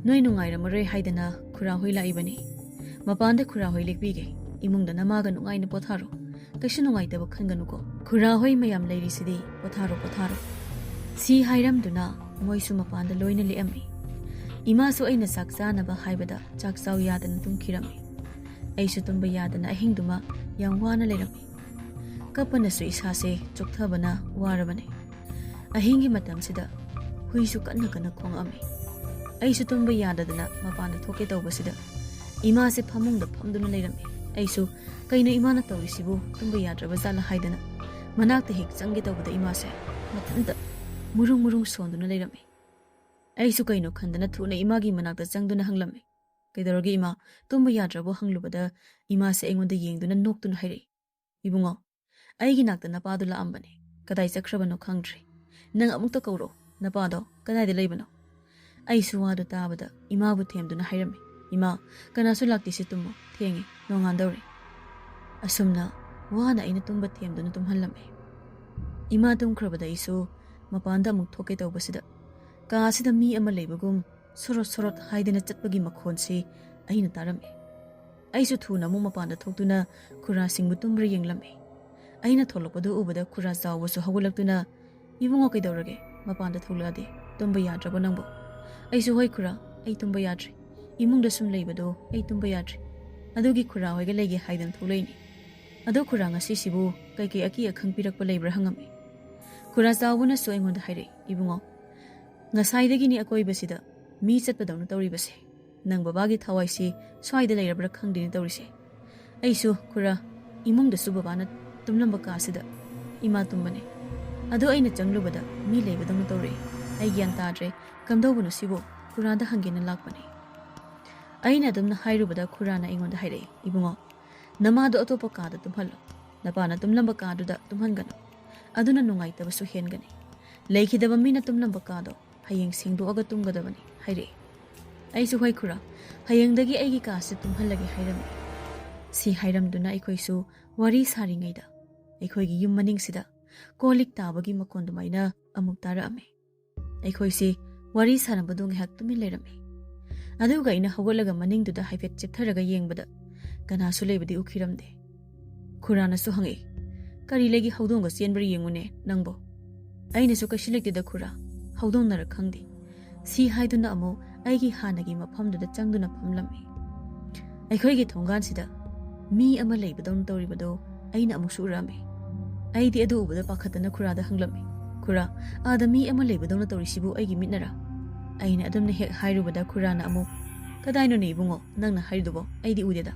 ꯅꯣꯏ ꯅꯨꯡꯉꯥꯏꯔꯝꯃꯔꯣꯏ ꯍꯥꯏꯗꯅ ꯈꯨꯔꯥ ꯍꯣꯏ ꯂꯥꯛꯏꯕꯅꯤ꯫ ꯃꯄꯥꯟꯗ ꯈꯨꯔꯥ ꯍꯣꯏ ꯂꯦꯛꯄꯤꯒꯦ꯫ ꯏꯃꯨꯡꯗ ꯅꯃꯥꯒ ꯅꯨꯡꯉꯥꯏꯅ ꯄꯣꯊꯥꯔꯣ꯫ ꯀꯩꯁꯨ ꯅꯨꯡꯉꯥꯏꯇꯕ ꯈꯟꯒꯅꯨꯀꯣ꯫ ꯈꯨꯔꯥ ꯍꯣꯏ ꯃꯌꯥꯝ ꯂꯩꯔꯤꯁꯤꯗꯤ, ꯄꯣꯊꯥꯔꯣ, ꯄꯣꯊꯥꯔꯣ"꯫ ꯁꯤ ꯍꯥꯏꯔꯝꯗꯨꯅ ꯃꯣꯏꯁꯨ ꯃꯄꯥꯟꯗ ꯂꯣꯏꯅ ꯂꯦꯛꯑꯝꯃꯤ꯫ ꯏꯃꯥꯁꯨ ꯑꯩꯅ ꯆꯥꯛ ꯆꯥꯅꯕ ꯍꯥꯏꯕꯗ ꯆꯥꯛ ꯆꯥꯎ ꯌꯥꯗꯅ ꯇꯨꯝꯈꯤꯔꯝꯃꯤ꯫ ꯑꯩꯁꯨ ꯇꯨꯝꯕ ꯌꯥꯗꯅ ꯑꯍꯤꯡꯗꯨꯃ ꯌꯥꯝ ꯋꯥꯅ ꯂꯩꯔꯝꯃꯤ꯫ ꯀꯞꯄꯅꯁꯨ ꯏꯁꯥꯁꯦ ꯆꯣꯛꯊꯕꯅ ꯋꯥꯔꯕꯅꯤ꯫ ꯑꯍꯤꯡꯒꯤ ꯃꯇꯝꯁꯤꯗ ꯍꯨꯏꯁꯨ ꯀꯟꯅ ꯀꯟꯅ ꯈꯣꯡꯉꯛꯑꯝꯃꯤ꯫ ꯑꯩꯁꯨ ꯇꯨꯝꯕ ꯌꯥꯗꯗꯅ ꯃꯄꯥꯟꯗ ꯊꯣꯛꯀꯦ ꯇꯧꯕꯁꯤꯗ ꯏꯃꯥꯁꯦ ꯐꯃꯨꯡꯗ ꯐꯝꯗꯨꯅ ꯂꯩꯔꯝꯃꯤ꯫ ꯑꯩꯁꯨ "ꯀꯩꯅꯣ ꯏꯃꯥꯅ ꯇꯧꯔꯤꯁꯤꯕꯨ, ꯇꯨꯝꯕ ꯌꯥꯗ꯭ꯔꯕ ꯖꯥꯠꯂ?" ꯍꯥꯏꯗꯅ ꯃꯅꯥꯛꯇ ꯍꯦꯛ ꯆꯪꯒꯦ ꯇꯧꯕꯗ ꯏꯃꯥꯁꯦ ꯃꯊꯟꯇ ꯃꯨꯔꯨꯡ ꯃꯨꯔꯨꯡ ꯁꯣꯟꯗꯨꯅ ꯂꯩꯔꯝꯃꯤ꯫ ꯑꯩꯁꯨ ꯀꯩꯅꯣ ꯈꯟꯗꯅ ꯊꯨꯅ ꯏꯃꯥꯒꯤ ꯃꯅꯥꯛꯇ ꯆꯪꯗꯨꯅ ꯍꯪꯂꯝꯃꯤ, "ꯀꯩꯗꯧꯔꯒꯦ ꯏꯃꯥ? ꯇꯨꯝꯕ ꯌꯥꯗ꯭ꯔꯕꯣ?" ꯍꯪꯂꯨꯕꯗ ꯏꯃꯥꯁꯦ ꯑꯩꯉꯣꯟꯗ ꯌꯦꯡꯗꯨꯅ ꯅꯣꯛꯇꯨꯅ ꯍꯥꯏꯔꯛꯏ, "ꯏꯕꯨꯡꯉꯣ, ꯑꯩꯒꯤ ꯅꯥꯛꯇ ꯅꯄꯥꯗꯣ ꯂꯥꯛꯑꯝꯕꯅꯦ꯫ ꯀꯗꯥꯏ ꯆꯠꯈ꯭ꯔꯕꯅꯣ ꯈꯪꯗ꯭ꯔꯦ꯫ ꯅꯪ ꯑꯃꯨꯛꯇ ꯀꯧꯔꯣ, ꯅꯄꯥꯗꯣ ꯀꯗꯥꯏꯗ ꯂꯩꯕꯅꯣ?" ꯑꯩꯁꯨ ꯋꯥꯗꯨ ꯇꯥꯕꯗ ꯏꯃꯥꯕꯨ ꯊꯦꯝꯗꯨꯅ ꯍꯥꯏꯔꯝꯃꯤ, "ꯏꯃꯥ, ꯀꯅꯥꯁꯨ ꯂꯥꯛꯇꯦꯁꯦ, ꯇꯨꯝꯃꯣ, ꯊꯦꯡꯉꯦ, ꯅꯣꯡꯉꯥꯟꯗꯧꯔꯦ"꯫ ꯑꯁꯨꯝꯅ ꯋꯥꯅ ꯑꯩꯅ ꯇꯨꯝꯕ ꯊꯦꯝꯗꯨꯅ ꯇꯨꯝꯍꯜꯂꯝꯃꯤ꯫ ꯏꯃꯥ ꯇꯨꯝꯈ꯭ꯔꯕꯗ ꯑꯩꯁꯨ ꯃꯄꯥꯟꯗ ꯑꯃꯨꯛ ꯊꯣꯛꯀꯦ ꯇꯧꯕꯁꯤꯗ ꯀꯥ ꯑꯁꯤꯗ ꯃꯤ ꯑꯃ ꯂꯩꯕꯒꯨꯝ ꯁꯣꯔꯣꯠ ꯁꯣꯔꯣꯠ ꯍꯥꯏꯗꯅ ꯆꯠꯄꯒꯤ ꯃꯈꯣꯟꯁꯤ ꯑꯩꯅ ꯇꯥꯔꯝꯃꯤ꯫ ꯑꯩꯁꯨ ꯊꯨꯅ ꯑꯃꯨꯛ ꯃꯄꯥꯟꯗ ꯊꯣꯛꯇꯨꯅ ꯈꯨꯔꯥꯁꯤꯡꯕꯨ ꯇꯨꯝꯕ꯭ꯔꯥ ꯌꯦꯡꯂꯝꯃꯤ꯫ ꯑꯩꯅ ꯊꯣꯛꯂꯛꯄꯗꯨ ꯎꯕꯗ ꯈꯨꯔꯥ ꯆꯥꯎꯕꯁꯨ ꯍꯧꯒꯠꯂꯛꯇꯨꯅ, "ꯏꯕꯨꯡꯉꯣ, ꯀꯩꯗꯧꯔꯒꯦ? ꯃꯄꯥꯟꯗ ꯊꯣꯛꯂꯛꯑꯗꯤ ꯇꯨꯝꯕ ꯌꯥꯗ꯭ꯔꯕꯣ ꯅꯪꯕꯨ?" ꯑꯩꯁꯨ, "ꯍꯣꯏ ꯈꯨꯔꯥ, ꯑꯩ ꯇꯨꯝꯕ ꯌꯥꯗ꯭ꯔꯤ꯫ ꯏꯃꯨꯡꯗ ꯁꯨꯝ ꯂꯩꯕꯗꯣ ꯑꯩ ꯇꯨꯝꯕ ꯌꯥꯗ꯭ꯔꯤ꯫ ꯑꯗꯨꯒꯤ ꯈꯨꯔꯥ ꯍꯣꯏꯒ ꯂꯩꯒꯦ ꯍꯥꯏꯗꯅ ꯊꯣꯛꯂꯛꯏꯅꯤ꯫ ꯑꯗꯣ ꯈꯨꯔꯥ, ꯉꯁꯤꯁꯤꯕꯨ ꯀꯩꯀꯩ ꯑꯀꯤ ꯑꯈꯪ ꯄꯤꯔꯛꯄ ꯂꯩꯕ꯭ꯔꯥ?" ꯍꯪꯉꯝꯃꯤ꯫ ꯈꯨꯔꯥ ꯆꯥꯎꯕꯅꯁꯨ ꯑꯩꯉꯣꯟꯗ ꯍꯥꯏꯔꯛꯏ, "ꯏꯕꯨꯡꯉꯣ, ꯉꯁꯥꯏꯗꯒꯤꯅꯤ ꯑꯀꯣꯏꯕꯁꯤꯗ ꯃꯤ ꯆꯠꯄꯗꯧꯅ ꯇꯧꯔꯤꯕꯁꯦ꯫ ꯅꯪ ꯕꯕꯥꯒꯤ ꯊꯋꯥꯏꯁꯤ ꯁ꯭ꯋꯥꯏꯗ ꯂꯩꯔꯕ꯭ꯔꯥ ꯈꯪꯗꯦꯅꯦ ꯇꯧꯔꯤꯁꯦ꯫ ꯑꯩꯁꯨ ꯈꯨꯔꯥ, ꯏꯃꯨꯡꯗꯁꯨ ꯕꯕꯥꯅ ꯇꯨꯝꯂꯝꯕ ꯀꯥꯁꯤꯗ ꯏꯃꯥ ꯇꯨꯝꯕꯅꯦ꯫ ꯑꯗꯣ ꯑꯩꯅ ꯆꯪꯂꯨꯕꯗ ꯃꯤ ꯂꯩꯕꯗꯧꯅ ꯇꯧꯔꯛꯑꯦ꯫ ꯑꯩ ꯒ꯭ꯌꯥꯟ ꯇꯥꯗ꯭ꯔꯦ, ꯀꯝꯗꯧꯕꯅꯣ ꯁꯤꯕꯨ? ꯈꯨꯔꯥꯗ ꯍꯪꯒꯦꯅ ꯂꯥꯛꯄꯅꯦ"꯫ ꯑꯩꯅ ꯑꯗꯨꯝꯅ ꯍꯥꯏꯔꯨꯕꯗ ꯈꯨꯔꯥꯅ ꯑꯩꯉꯣꯟꯗ ꯍꯥꯏꯔꯛꯏ, "ꯏꯕꯨꯡꯉꯣ, ꯅꯃꯥꯗꯣ ꯑꯇꯣꯞꯄ ꯀꯥꯗ ꯇꯨꯝꯍꯜꯂꯣ꯫ ꯅꯄꯥꯅ ꯇꯨꯝꯂꯝꯕ ꯀꯥꯗꯨꯗ ꯇꯨꯝꯍꯟꯒꯅꯨ꯫ ꯑꯗꯨꯅ ꯅꯨꯡꯉꯥꯏꯇꯕꯁꯨ ꯍꯦꯟꯒꯅꯤ꯫ ꯂꯩꯈꯤꯗꯕ ꯃꯤꯅ ꯇꯨꯝꯂꯝꯕ ꯀꯥꯗꯣ ꯍꯌꯦꯡ ꯁꯦꯡꯗꯣꯛꯑꯒ ꯇꯨꯝꯒꯗꯕꯅꯤ" ꯍꯥꯏꯔꯛꯏ꯫ ꯑꯩꯁꯨ, "ꯍꯣꯏ ꯈꯨꯔꯥ, ꯍꯌꯦꯡꯗꯒꯤ ꯑꯩꯒꯤ ꯀꯥꯁꯦ ꯇꯨꯝꯍꯜꯂꯒꯦ" ꯍꯥꯏꯔꯝꯃꯤ꯫ ꯁꯤ ꯍꯥꯏꯔꯝꯗꯨꯅ ꯑꯩꯈꯣꯏꯁꯨ ꯋꯥꯔꯤ ꯁꯥꯔꯤꯉꯩꯗ ꯑꯩꯈꯣꯏꯒꯤ ꯌꯨꯝ ꯃꯅꯤꯡꯁꯤꯗ ꯀꯣꯜ ꯂꯤꯛ ꯇꯥꯕꯒꯤ ꯃꯈꯣꯟ ꯑꯗꯨꯃꯥꯏꯅ ꯑꯃꯨꯛ ꯇꯥꯔꯛꯑꯝꯃꯤ꯫ ꯑꯩꯈꯣꯏꯁꯤ ꯋꯥꯔꯤ ꯁꯥꯟꯅꯕꯗꯨ ꯉꯥꯏꯍꯥꯛ ꯇꯨꯃꯤꯟ ꯂꯩꯔꯝꯃꯤ꯫ ꯑꯗꯨꯒ ꯑꯩꯅ ꯍꯧꯒꯠꯂꯒ ꯃꯅꯤꯡꯗꯨꯗ ꯍꯥꯏꯐꯦꯠ ꯆꯦꯞꯊꯔꯒ ꯌꯦꯡꯕꯗ ꯀꯅꯥꯁꯨ ꯂꯩꯕꯗꯤ ꯎꯈꯤꯔꯝꯗꯦ꯫ ꯈꯨꯔꯥꯅꯁꯨ ꯍꯪꯉꯛꯏ, "ꯀꯔꯤ ꯂꯩꯒꯦ, ꯍꯧꯗꯣꯡꯒ ꯆꯦꯟꯕ꯭ꯔꯥ ꯌꯦꯡꯉꯨꯅꯦ ꯅꯪꯕꯣ?" ꯑꯩꯅꯁꯨ, "ꯀꯩꯁꯨ ꯂꯩꯇꯦꯗ ꯈꯨꯔꯥ, ꯍꯧꯗꯣꯡꯅꯔ ꯈꯪꯗꯦ," ꯁꯤ ꯍꯥꯏꯗꯨꯅ ꯑꯃꯨꯛ ꯑꯩꯒꯤ ꯍꯥꯟꯅꯒꯤ ꯃꯐꯝꯗꯨꯗ ꯆꯪꯗꯨꯅ ꯐꯝꯂꯝꯃꯤ꯫ ꯑꯩꯈꯣꯏꯒꯤ ꯊꯣꯡꯒꯥꯟꯁꯤꯗ ꯃꯤ ꯑꯃ ꯂꯩꯕꯗꯧꯅ ꯇꯧꯔꯤꯕꯗꯨ ꯑꯩꯅ ꯑꯃꯨꯛꯁꯨ ꯎꯔꯛꯑꯝꯃꯤ꯫ ꯑꯩꯗꯤ ꯑꯗꯨ ꯎꯕꯗ ꯄꯥꯈꯠꯇꯅ ꯈꯨꯔꯥꯗ ꯍꯪꯂꯝꯃꯤ, "ꯈꯨꯔꯥ, ꯑꯥꯗ ꯃꯤ ꯑꯃ ꯂꯩꯕꯗꯧꯅ ꯇꯧꯔꯤꯁꯤꯕꯨ ꯑꯩꯒꯤ ꯃꯤꯠꯅꯔꯥ?" ꯑꯩꯅ ꯑꯗꯨꯝꯅ ꯍꯦꯛ ꯍꯥꯏꯔꯨꯕꯗ ꯈꯨꯔꯥꯅ ꯑꯃꯨꯛ, "ꯀꯗꯥꯏꯅꯣꯅꯦ ꯏꯕꯨꯡꯉꯣ ꯅꯪꯅ ꯍꯥꯏꯔꯤꯗꯨꯕꯣ? ꯑꯩꯗꯤ ꯎꯗꯦꯗ꯫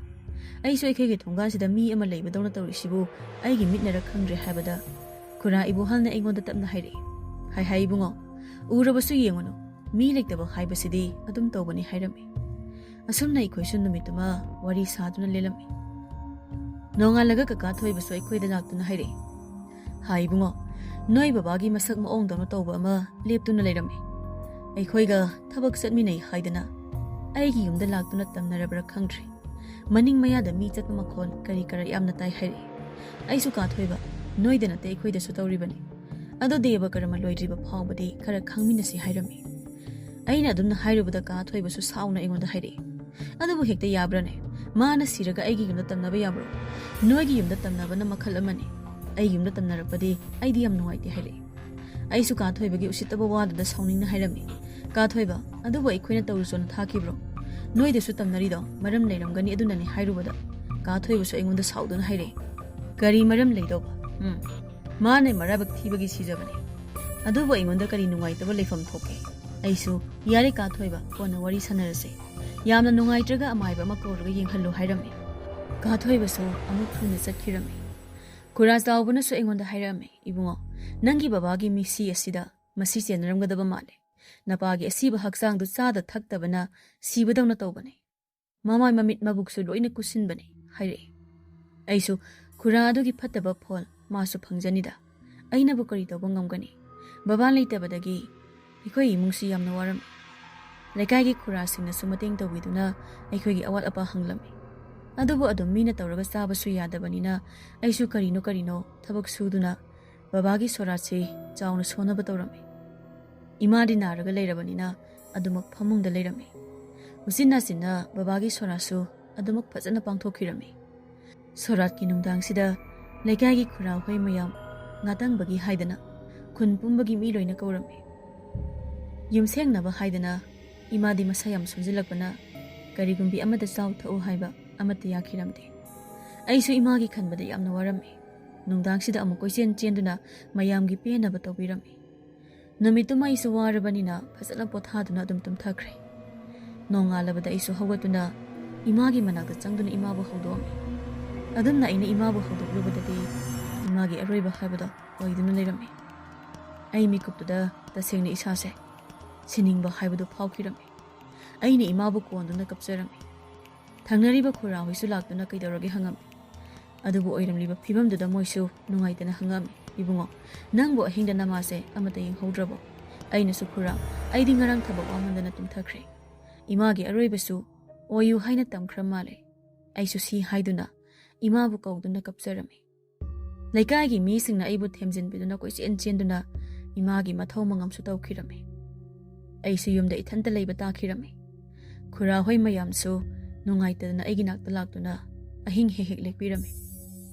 ꯑꯩꯁꯨ ꯑꯩꯈꯣꯏꯒꯤ ꯊꯣꯡꯒꯥꯟꯁꯤꯗ ꯃꯤ ꯑꯃ ꯂꯩꯕꯗꯧꯅ ꯇꯧꯔꯤꯁꯤꯕꯨ ꯑꯩꯒꯤ ꯃꯤꯠꯅꯔ ꯈꯪꯗ꯭ꯔꯦ" ꯍꯥꯏꯕꯗ ꯈꯨꯔꯥ ꯏꯕꯣꯍꯜꯅ ꯑꯩꯉꯣꯟꯗ ꯇꯞꯅ ꯍꯥꯏꯔꯛꯏ, "ꯍꯥꯏ ꯍꯥꯏ ꯏꯕꯨꯡꯉꯣ, ꯎꯔꯕꯁꯨ ꯌꯦꯡꯉꯨꯅꯨ, ꯃꯤ ꯂꯩꯇꯕ ꯍꯥꯏꯕꯁꯤꯗꯤ ꯑꯗꯨꯝ ꯇꯧꯕꯅꯤ" ꯍꯥꯏꯔꯝꯃꯤ꯫ ꯑꯁꯨꯝꯅ ꯑꯩꯈꯣꯏꯁꯨ ꯅꯨꯃꯤꯠꯇꯨꯃ ꯋꯥꯔꯤ ꯁꯥꯗꯨꯅ ꯂꯦꯜꯂꯝꯃꯤ꯫ ꯅꯣꯡꯉꯥꯜꯂꯒ ꯀꯀꯥ ꯊꯣꯏꯕꯁꯨ ꯑꯩꯈꯣꯏꯗ ꯂꯥꯛꯇꯨꯅ ꯍꯥꯏꯔꯛꯏ, "ꯍꯥꯏ ꯏꯕꯨꯡꯉꯣ, ꯅꯣꯏ ꯕꯕꯥꯒꯤ ꯃꯁꯛ ꯃꯑꯣꯡꯗꯧꯅ ꯇꯧꯕ ꯑꯃ ꯂꯦꯞꯇꯨꯅ ꯂꯩꯔꯝꯃꯤ꯫ ꯑꯩꯈꯣꯏꯒ ꯊꯕꯛ ꯆꯠꯃꯤꯟꯅꯩ ꯍꯥꯏꯗꯅ ꯑꯩꯒꯤ ꯌꯨꯝꯗ ꯂꯥꯛꯇꯨꯅ ꯇꯝꯅꯔꯕ꯭ꯔꯥ ꯈꯪꯗ꯭ꯔꯦ꯫ ꯃꯅꯤꯡ ꯃꯌꯥꯗ ꯃꯤ ꯆꯠꯄ ꯃꯈꯣꯜ ꯀꯔꯤ ꯀꯔꯥ ꯌꯥꯝꯅ ꯇꯥꯏ" ꯍꯥꯏꯔꯛꯏ꯫ ꯑꯩꯁꯨ, "ꯀꯥ ꯊꯣꯏꯕ, ꯅꯣꯏꯗ ꯅꯠꯇꯦ ꯑꯩꯈꯣꯏꯗꯁꯨ ꯇꯧꯔꯤꯕꯅꯤ꯫ ꯑꯗꯣ ꯗꯦꯕ ꯀꯔꯃ ꯂꯣꯏꯗ꯭ꯔꯤꯕ ꯐꯥꯎꯕꯗꯤ ꯈꯔ ꯈꯥꯡꯃꯤꯟꯅꯁꯤ" ꯍꯥꯏꯔꯝꯃꯤ꯫ ꯑꯩꯅ ꯑꯗꯨꯝꯅ ꯍꯥꯏꯔꯨꯕꯗ ꯀꯥ ꯊꯣꯏꯕꯁꯨ ꯁꯥꯎꯅ ꯑꯩꯉꯣꯟꯗ ꯍꯥꯏꯔꯛꯏ, "ꯑꯗꯨꯕꯨ ꯍꯦꯛꯇ ꯌꯥꯕ꯭ꯔꯥꯅꯦ? ꯃꯥꯅ ꯁꯤꯔꯒ ꯑꯩꯒꯤ ꯌꯨꯝꯗ ꯇꯝꯅꯕ ꯌꯥꯕ꯭ꯔꯣ? ꯅꯣꯏꯒꯤ ꯌꯨꯝꯗ ꯇꯝꯅꯕꯅ ꯃꯈꯜ ꯑꯃꯅꯤ꯫ ꯑꯩꯒꯤ ꯌꯨꯝꯗ ꯇꯝꯅꯔꯛꯄꯗꯤ ꯑꯩꯗꯤ ꯌꯥꯝ ꯅꯨꯡꯉꯥꯏꯇꯦ" ꯍꯥꯏꯔꯛꯏ꯫ ꯑꯩꯁꯨ ꯀꯥ ꯊꯣꯏꯕꯒꯤ ꯎꯁꯤꯠꯇꯕ ꯋꯥꯗꯨꯗ ꯁꯥꯎꯅꯤꯡꯅ ꯍꯥꯏꯔꯝꯃꯤ, "ꯀꯥ ꯊꯣꯏꯕ, ꯑꯗꯨꯕꯨ ꯑꯩꯈꯣꯏꯅ ꯇꯧꯔꯨꯆꯣꯅ ꯊꯥꯈꯤꯕ꯭ꯔꯣ? ꯅꯣꯏꯗꯁꯨ ꯇꯝꯅꯔꯤꯗꯣ ꯃꯔꯝ ꯂꯩꯔꯝꯒꯅꯤ ꯑꯗꯨꯅꯅꯤ" ꯍꯥꯏꯔꯨꯕꯗ ꯀꯥ ꯊꯣꯏꯕꯁꯨ ꯑꯩꯉꯣꯟꯗ ꯁꯥꯎꯗꯨꯅ ꯍꯥꯏꯔꯛꯏ, "ꯀꯔꯤ ꯃꯔꯝ ꯂꯩꯗꯧꯕ? ꯎꯝ, ꯃꯥꯅ ꯃꯔꯥꯏꯕꯛ ꯊꯤꯕꯒꯤ ꯁꯤꯖꯕꯅꯤ꯫ ꯑꯗꯨꯕꯨ ꯑꯩꯉꯣꯟꯗ ꯀꯔꯤ ꯅꯨꯡꯉꯥꯏꯇꯕ ꯂꯩꯐꯝ ꯊꯣꯛꯀꯦ?" ꯑꯩꯁꯨ, "ꯌꯥꯔꯦ ꯀꯥ ꯊꯣꯏꯕ, ꯀꯣꯟꯅ ꯋꯥꯔꯤ ꯁꯥꯟꯅꯔꯁꯦ꯫ ꯌꯥꯝꯅ ꯅꯨꯡꯉꯥꯏꯇ꯭ꯔꯒ ꯑꯃꯥꯏꯕ ꯑꯃ ꯀꯧꯔꯒ ꯌꯦꯡꯍꯜꯂꯨ" ꯍꯥꯏꯔꯝꯃꯤ꯫ ꯀꯥ ꯊꯣꯏꯕꯁꯨ ꯑꯃꯨꯛ ꯊꯨꯅ ꯆꯠꯈꯤꯔꯝꯃꯤ꯫ ꯈꯨꯔꯥ ꯆꯥꯎꯕꯅꯁꯨ ꯑꯩꯉꯣꯟꯗ ꯍꯥꯏꯔꯛꯑꯝꯃꯤ, "ꯏꯕꯨꯡꯉꯣ, ꯅꯪꯒꯤ ꯕꯕꯥꯒꯤ ꯃꯤꯁꯤ ꯑꯁꯤꯗ ꯃꯁꯤ ꯆꯦꯟꯅꯔꯝꯒꯗꯕ ꯃꯥꯜꯂꯦ꯫ ꯅꯄꯥꯒꯤ ꯑꯁꯤꯕ ꯍꯛꯆꯥꯡꯗꯨ ꯆꯥꯗ ꯊꯛꯇꯕꯅ ꯁꯤꯕꯗꯧꯅ ꯇꯧꯕꯅꯦ꯫ ꯃꯃꯥꯏ ꯃꯃꯤꯠ ꯃꯕꯨꯛꯁꯨ ꯂꯣꯏꯅ ꯀꯨꯁꯤꯟꯕꯅꯦ" ꯍꯥꯏꯔꯛꯏ꯫ ꯑꯩꯁꯨ, "ꯈꯨꯔꯥ ꯑꯗꯨꯒꯤ ꯐꯠꯇꯕ ꯐꯣꯜ ꯃꯥꯁꯨ ꯐꯪꯖꯅꯤꯗ꯫ ꯑꯩꯅꯕꯨ ꯀꯔꯤ ꯇꯧꯕ ꯉꯝꯒꯅꯤ? ꯕꯕꯥ ꯂꯩꯇꯕꯗꯒꯤ ꯑꯩꯈꯣꯏ ꯏꯃꯨꯡꯁꯤ ꯌꯥꯝꯅ ꯋꯥꯔꯝꯃꯤ꯫ ꯂꯩꯀꯥꯏꯒꯤ ꯈꯨꯔꯥꯁꯤꯡꯅꯁꯨ ꯃꯇꯦꯡ ꯇꯧꯕꯤꯗꯨꯅ ꯑꯩꯈꯣꯏꯒꯤ ꯑꯋꯥꯠ ꯑꯄꯥ ꯍꯪꯂꯝꯃꯤ꯫ ꯑꯗꯨꯕꯨ ꯑꯗꯨꯝ ꯃꯤꯅ ꯇꯧꯔꯒ ꯆꯥꯕꯁꯨ ꯌꯥꯗꯕꯅꯤꯅ ꯑꯩꯁꯨ ꯀꯔꯤꯅꯣ ꯀꯔꯤꯅꯣ ꯊꯕꯛ ꯁꯨꯗꯨꯅ ꯕꯕꯥꯒꯤ ꯁꯣꯔꯥꯠꯁꯤ ꯆꯥꯎꯅ ꯁꯣꯟꯅꯕ ꯇꯧꯔꯝꯃꯤ꯫ ꯏꯃꯥꯗꯤ ꯅꯥꯔꯒ ꯂꯩꯔꯕꯅꯤꯅ ꯑꯗꯨꯃꯛ ꯐꯃꯨꯡꯗ ꯂꯩꯔꯝꯃꯤ꯫ ꯎꯆꯤꯟ ꯅꯥꯆꯤꯟꯅ ꯕꯕꯥꯒꯤ ꯁꯣꯔꯥꯠꯁꯨ ꯑꯗꯨꯃꯛ ꯐꯖꯅ ꯄꯥꯡꯊꯣꯛꯈꯤꯔꯝꯃꯤ꯫ ꯁꯣꯔꯥꯠꯀꯤ ꯅꯨꯡꯗꯥꯡꯁꯤꯗ ꯂꯩꯀꯥꯏꯒꯤ ꯈꯨꯔꯥ ꯍꯣꯏ ꯃꯌꯥꯝ ꯉꯥꯇꯪꯕꯒꯤ ꯍꯥꯏꯗꯅ ꯈꯨꯟ ꯄꯨꯝꯕꯒꯤ ꯃꯤ ꯂꯣꯏꯅ ꯀꯧꯔꯝꯃꯤ꯫ ꯌꯨꯝꯁꯦꯡꯅꯕ ꯍꯥꯏꯗꯅ ꯏꯃꯥꯗꯤ ꯃꯁꯥ ꯌꯥꯝ ꯁꯣꯟꯖꯤꯜꯂꯛꯄꯅ ꯀꯔꯤꯒꯨꯝꯕꯤ ꯑꯃꯗ ꯆꯥꯎ ꯊꯛꯎ ꯍꯥꯏꯕ ꯑꯃꯠꯇ ꯌꯥꯈꯤꯔꯝꯗꯦ꯫ ꯑꯩꯁꯨ ꯏꯃꯥꯒꯤ ꯈꯟꯕꯗ ꯌꯥꯝꯅ ꯋꯥꯔꯝꯃꯤ꯫ ꯅꯨꯡꯗꯥꯡꯁꯤꯗ ꯑꯃꯨꯛ ꯀꯣꯏꯆꯦꯟ ꯆꯦꯟꯗꯨꯅ ꯃꯌꯥꯝꯒꯤ ꯄꯦꯟꯅꯕ ꯇꯧꯕꯤꯔꯝꯃꯤ꯫ ꯅꯨꯃꯤꯠꯇꯨꯃ ꯑꯩꯁꯨ ꯋꯥꯔꯕꯅꯤꯅ ꯐꯖꯅ ꯄꯣꯊꯥꯗꯨꯅ ꯑꯗꯨꯝ ꯇꯨꯝꯊꯈ꯭ꯔꯦ꯫ ꯅꯣꯡꯉꯥꯜꯂꯕꯗ ꯑꯩꯁꯨ ꯍꯧꯒꯠꯇꯨꯅ ꯏꯃꯥꯒꯤ ꯃꯅꯥꯛꯇ ꯆꯪꯗꯨꯅ ꯏꯃꯥꯕꯨ ꯍꯧꯗꯣꯛꯑꯝꯃꯤ꯫ ꯑꯗꯨꯝꯅ ꯑꯩꯅ ꯏꯃꯥꯕꯨ ꯍꯧꯗꯣꯛꯂꯨꯕꯗꯗꯤ ꯏꯃꯥꯒꯤ ꯑꯔꯣꯏꯕ ꯍꯥꯏꯕꯗꯣ ꯑꯣꯏꯗꯨꯅ ꯂꯩꯔꯝꯃꯤ꯫ ꯑꯩ ꯃꯤꯀꯨꯞꯇꯨꯗ ꯇꯁꯦꯡꯅ ꯏꯁꯥꯁꯦ ꯁꯤꯅꯤꯡꯕ ꯍꯥꯏꯕꯗꯨ ꯐꯥꯎꯈꯤꯔꯝꯃꯤ꯫ ꯑꯩꯅ ꯏꯃꯥꯕꯨ ꯀꯣꯟꯗꯨꯅ ꯀꯞꯆꯔꯝꯃꯤ꯫ ꯊꯪꯅꯔꯤꯕ ꯈꯨꯔꯥ ꯍꯣꯏꯁꯨ ꯂꯥꯛꯇꯨꯅ ꯀꯩꯗꯧꯔꯒꯦ ꯍꯪꯉꯝꯃꯤ꯫ ꯑꯗꯨꯕꯨ ꯑꯣꯏꯔꯝꯂꯤꯕ ꯐꯤꯕꯝꯗꯨꯗ ꯃꯣꯏꯁꯨ ꯅꯨꯡꯉꯥꯏꯇꯅ ꯍꯪꯉꯝꯃꯤ, "ꯏꯕꯨꯡꯉꯣ, ꯅꯪꯕꯨ ꯑꯍꯤꯡꯗ ꯅꯃꯥꯁꯦ ꯑꯃꯠꯇ ꯌꯦꯡꯍꯧꯗ꯭ꯔꯕꯣ?" ꯑꯩꯅꯁꯨ, "ꯈꯨꯔꯥ, ꯑꯩꯗꯤ ꯉꯔꯥꯡ ꯊꯕꯛ ꯋꯥꯃꯟꯗꯅ ꯇꯨꯝꯊꯈ꯭ꯔꯦ꯫ ꯏꯃꯥꯒꯤ ꯑꯔꯣꯏꯕꯁꯨ ꯑꯣꯏꯌꯨ ꯍꯥꯏꯅ ꯇꯝꯈ꯭ꯔ ꯃꯥꯜꯂꯦ꯫" ꯑꯩꯁꯨ ꯁꯤ ꯍꯥꯏꯗꯨꯅ ꯏꯃꯥꯕꯨ ꯀꯧꯗꯨꯅ ꯀꯞꯆꯔꯝꯃꯤ꯫ ꯂꯩꯀꯥꯏꯒꯤ ꯃꯤꯁꯤꯡꯅ ꯑꯩꯕꯨ ꯊꯦꯝꯖꯤꯟꯕꯤꯗꯨꯅ ꯀꯣꯏꯆꯦꯟ ꯆꯦꯟꯗꯨꯅ ꯏꯃꯥꯒꯤ ꯃꯊꯧ ꯃꯉꯝꯁꯨ ꯇꯧꯈꯤꯔꯝꯃꯤ꯫ ꯑꯩꯁꯨ ꯌꯨꯝꯗ ꯏꯊꯟꯇ ꯂꯩꯕ ꯇꯥꯈꯤꯔꯝꯃꯤ꯫ ꯈꯨꯔꯥ ꯍꯣꯏ ꯃꯌꯥꯝꯁꯨ ꯅꯨꯡꯉꯥꯏꯇꯗꯅ ꯑꯩꯒꯤ ꯅꯥꯛꯇ ꯂꯥꯛꯇꯨꯅ ꯑꯍꯤꯡ ꯍꯦꯛ ꯍꯦꯛ ꯂꯦꯛꯄꯤꯔꯝꯃꯤ꯫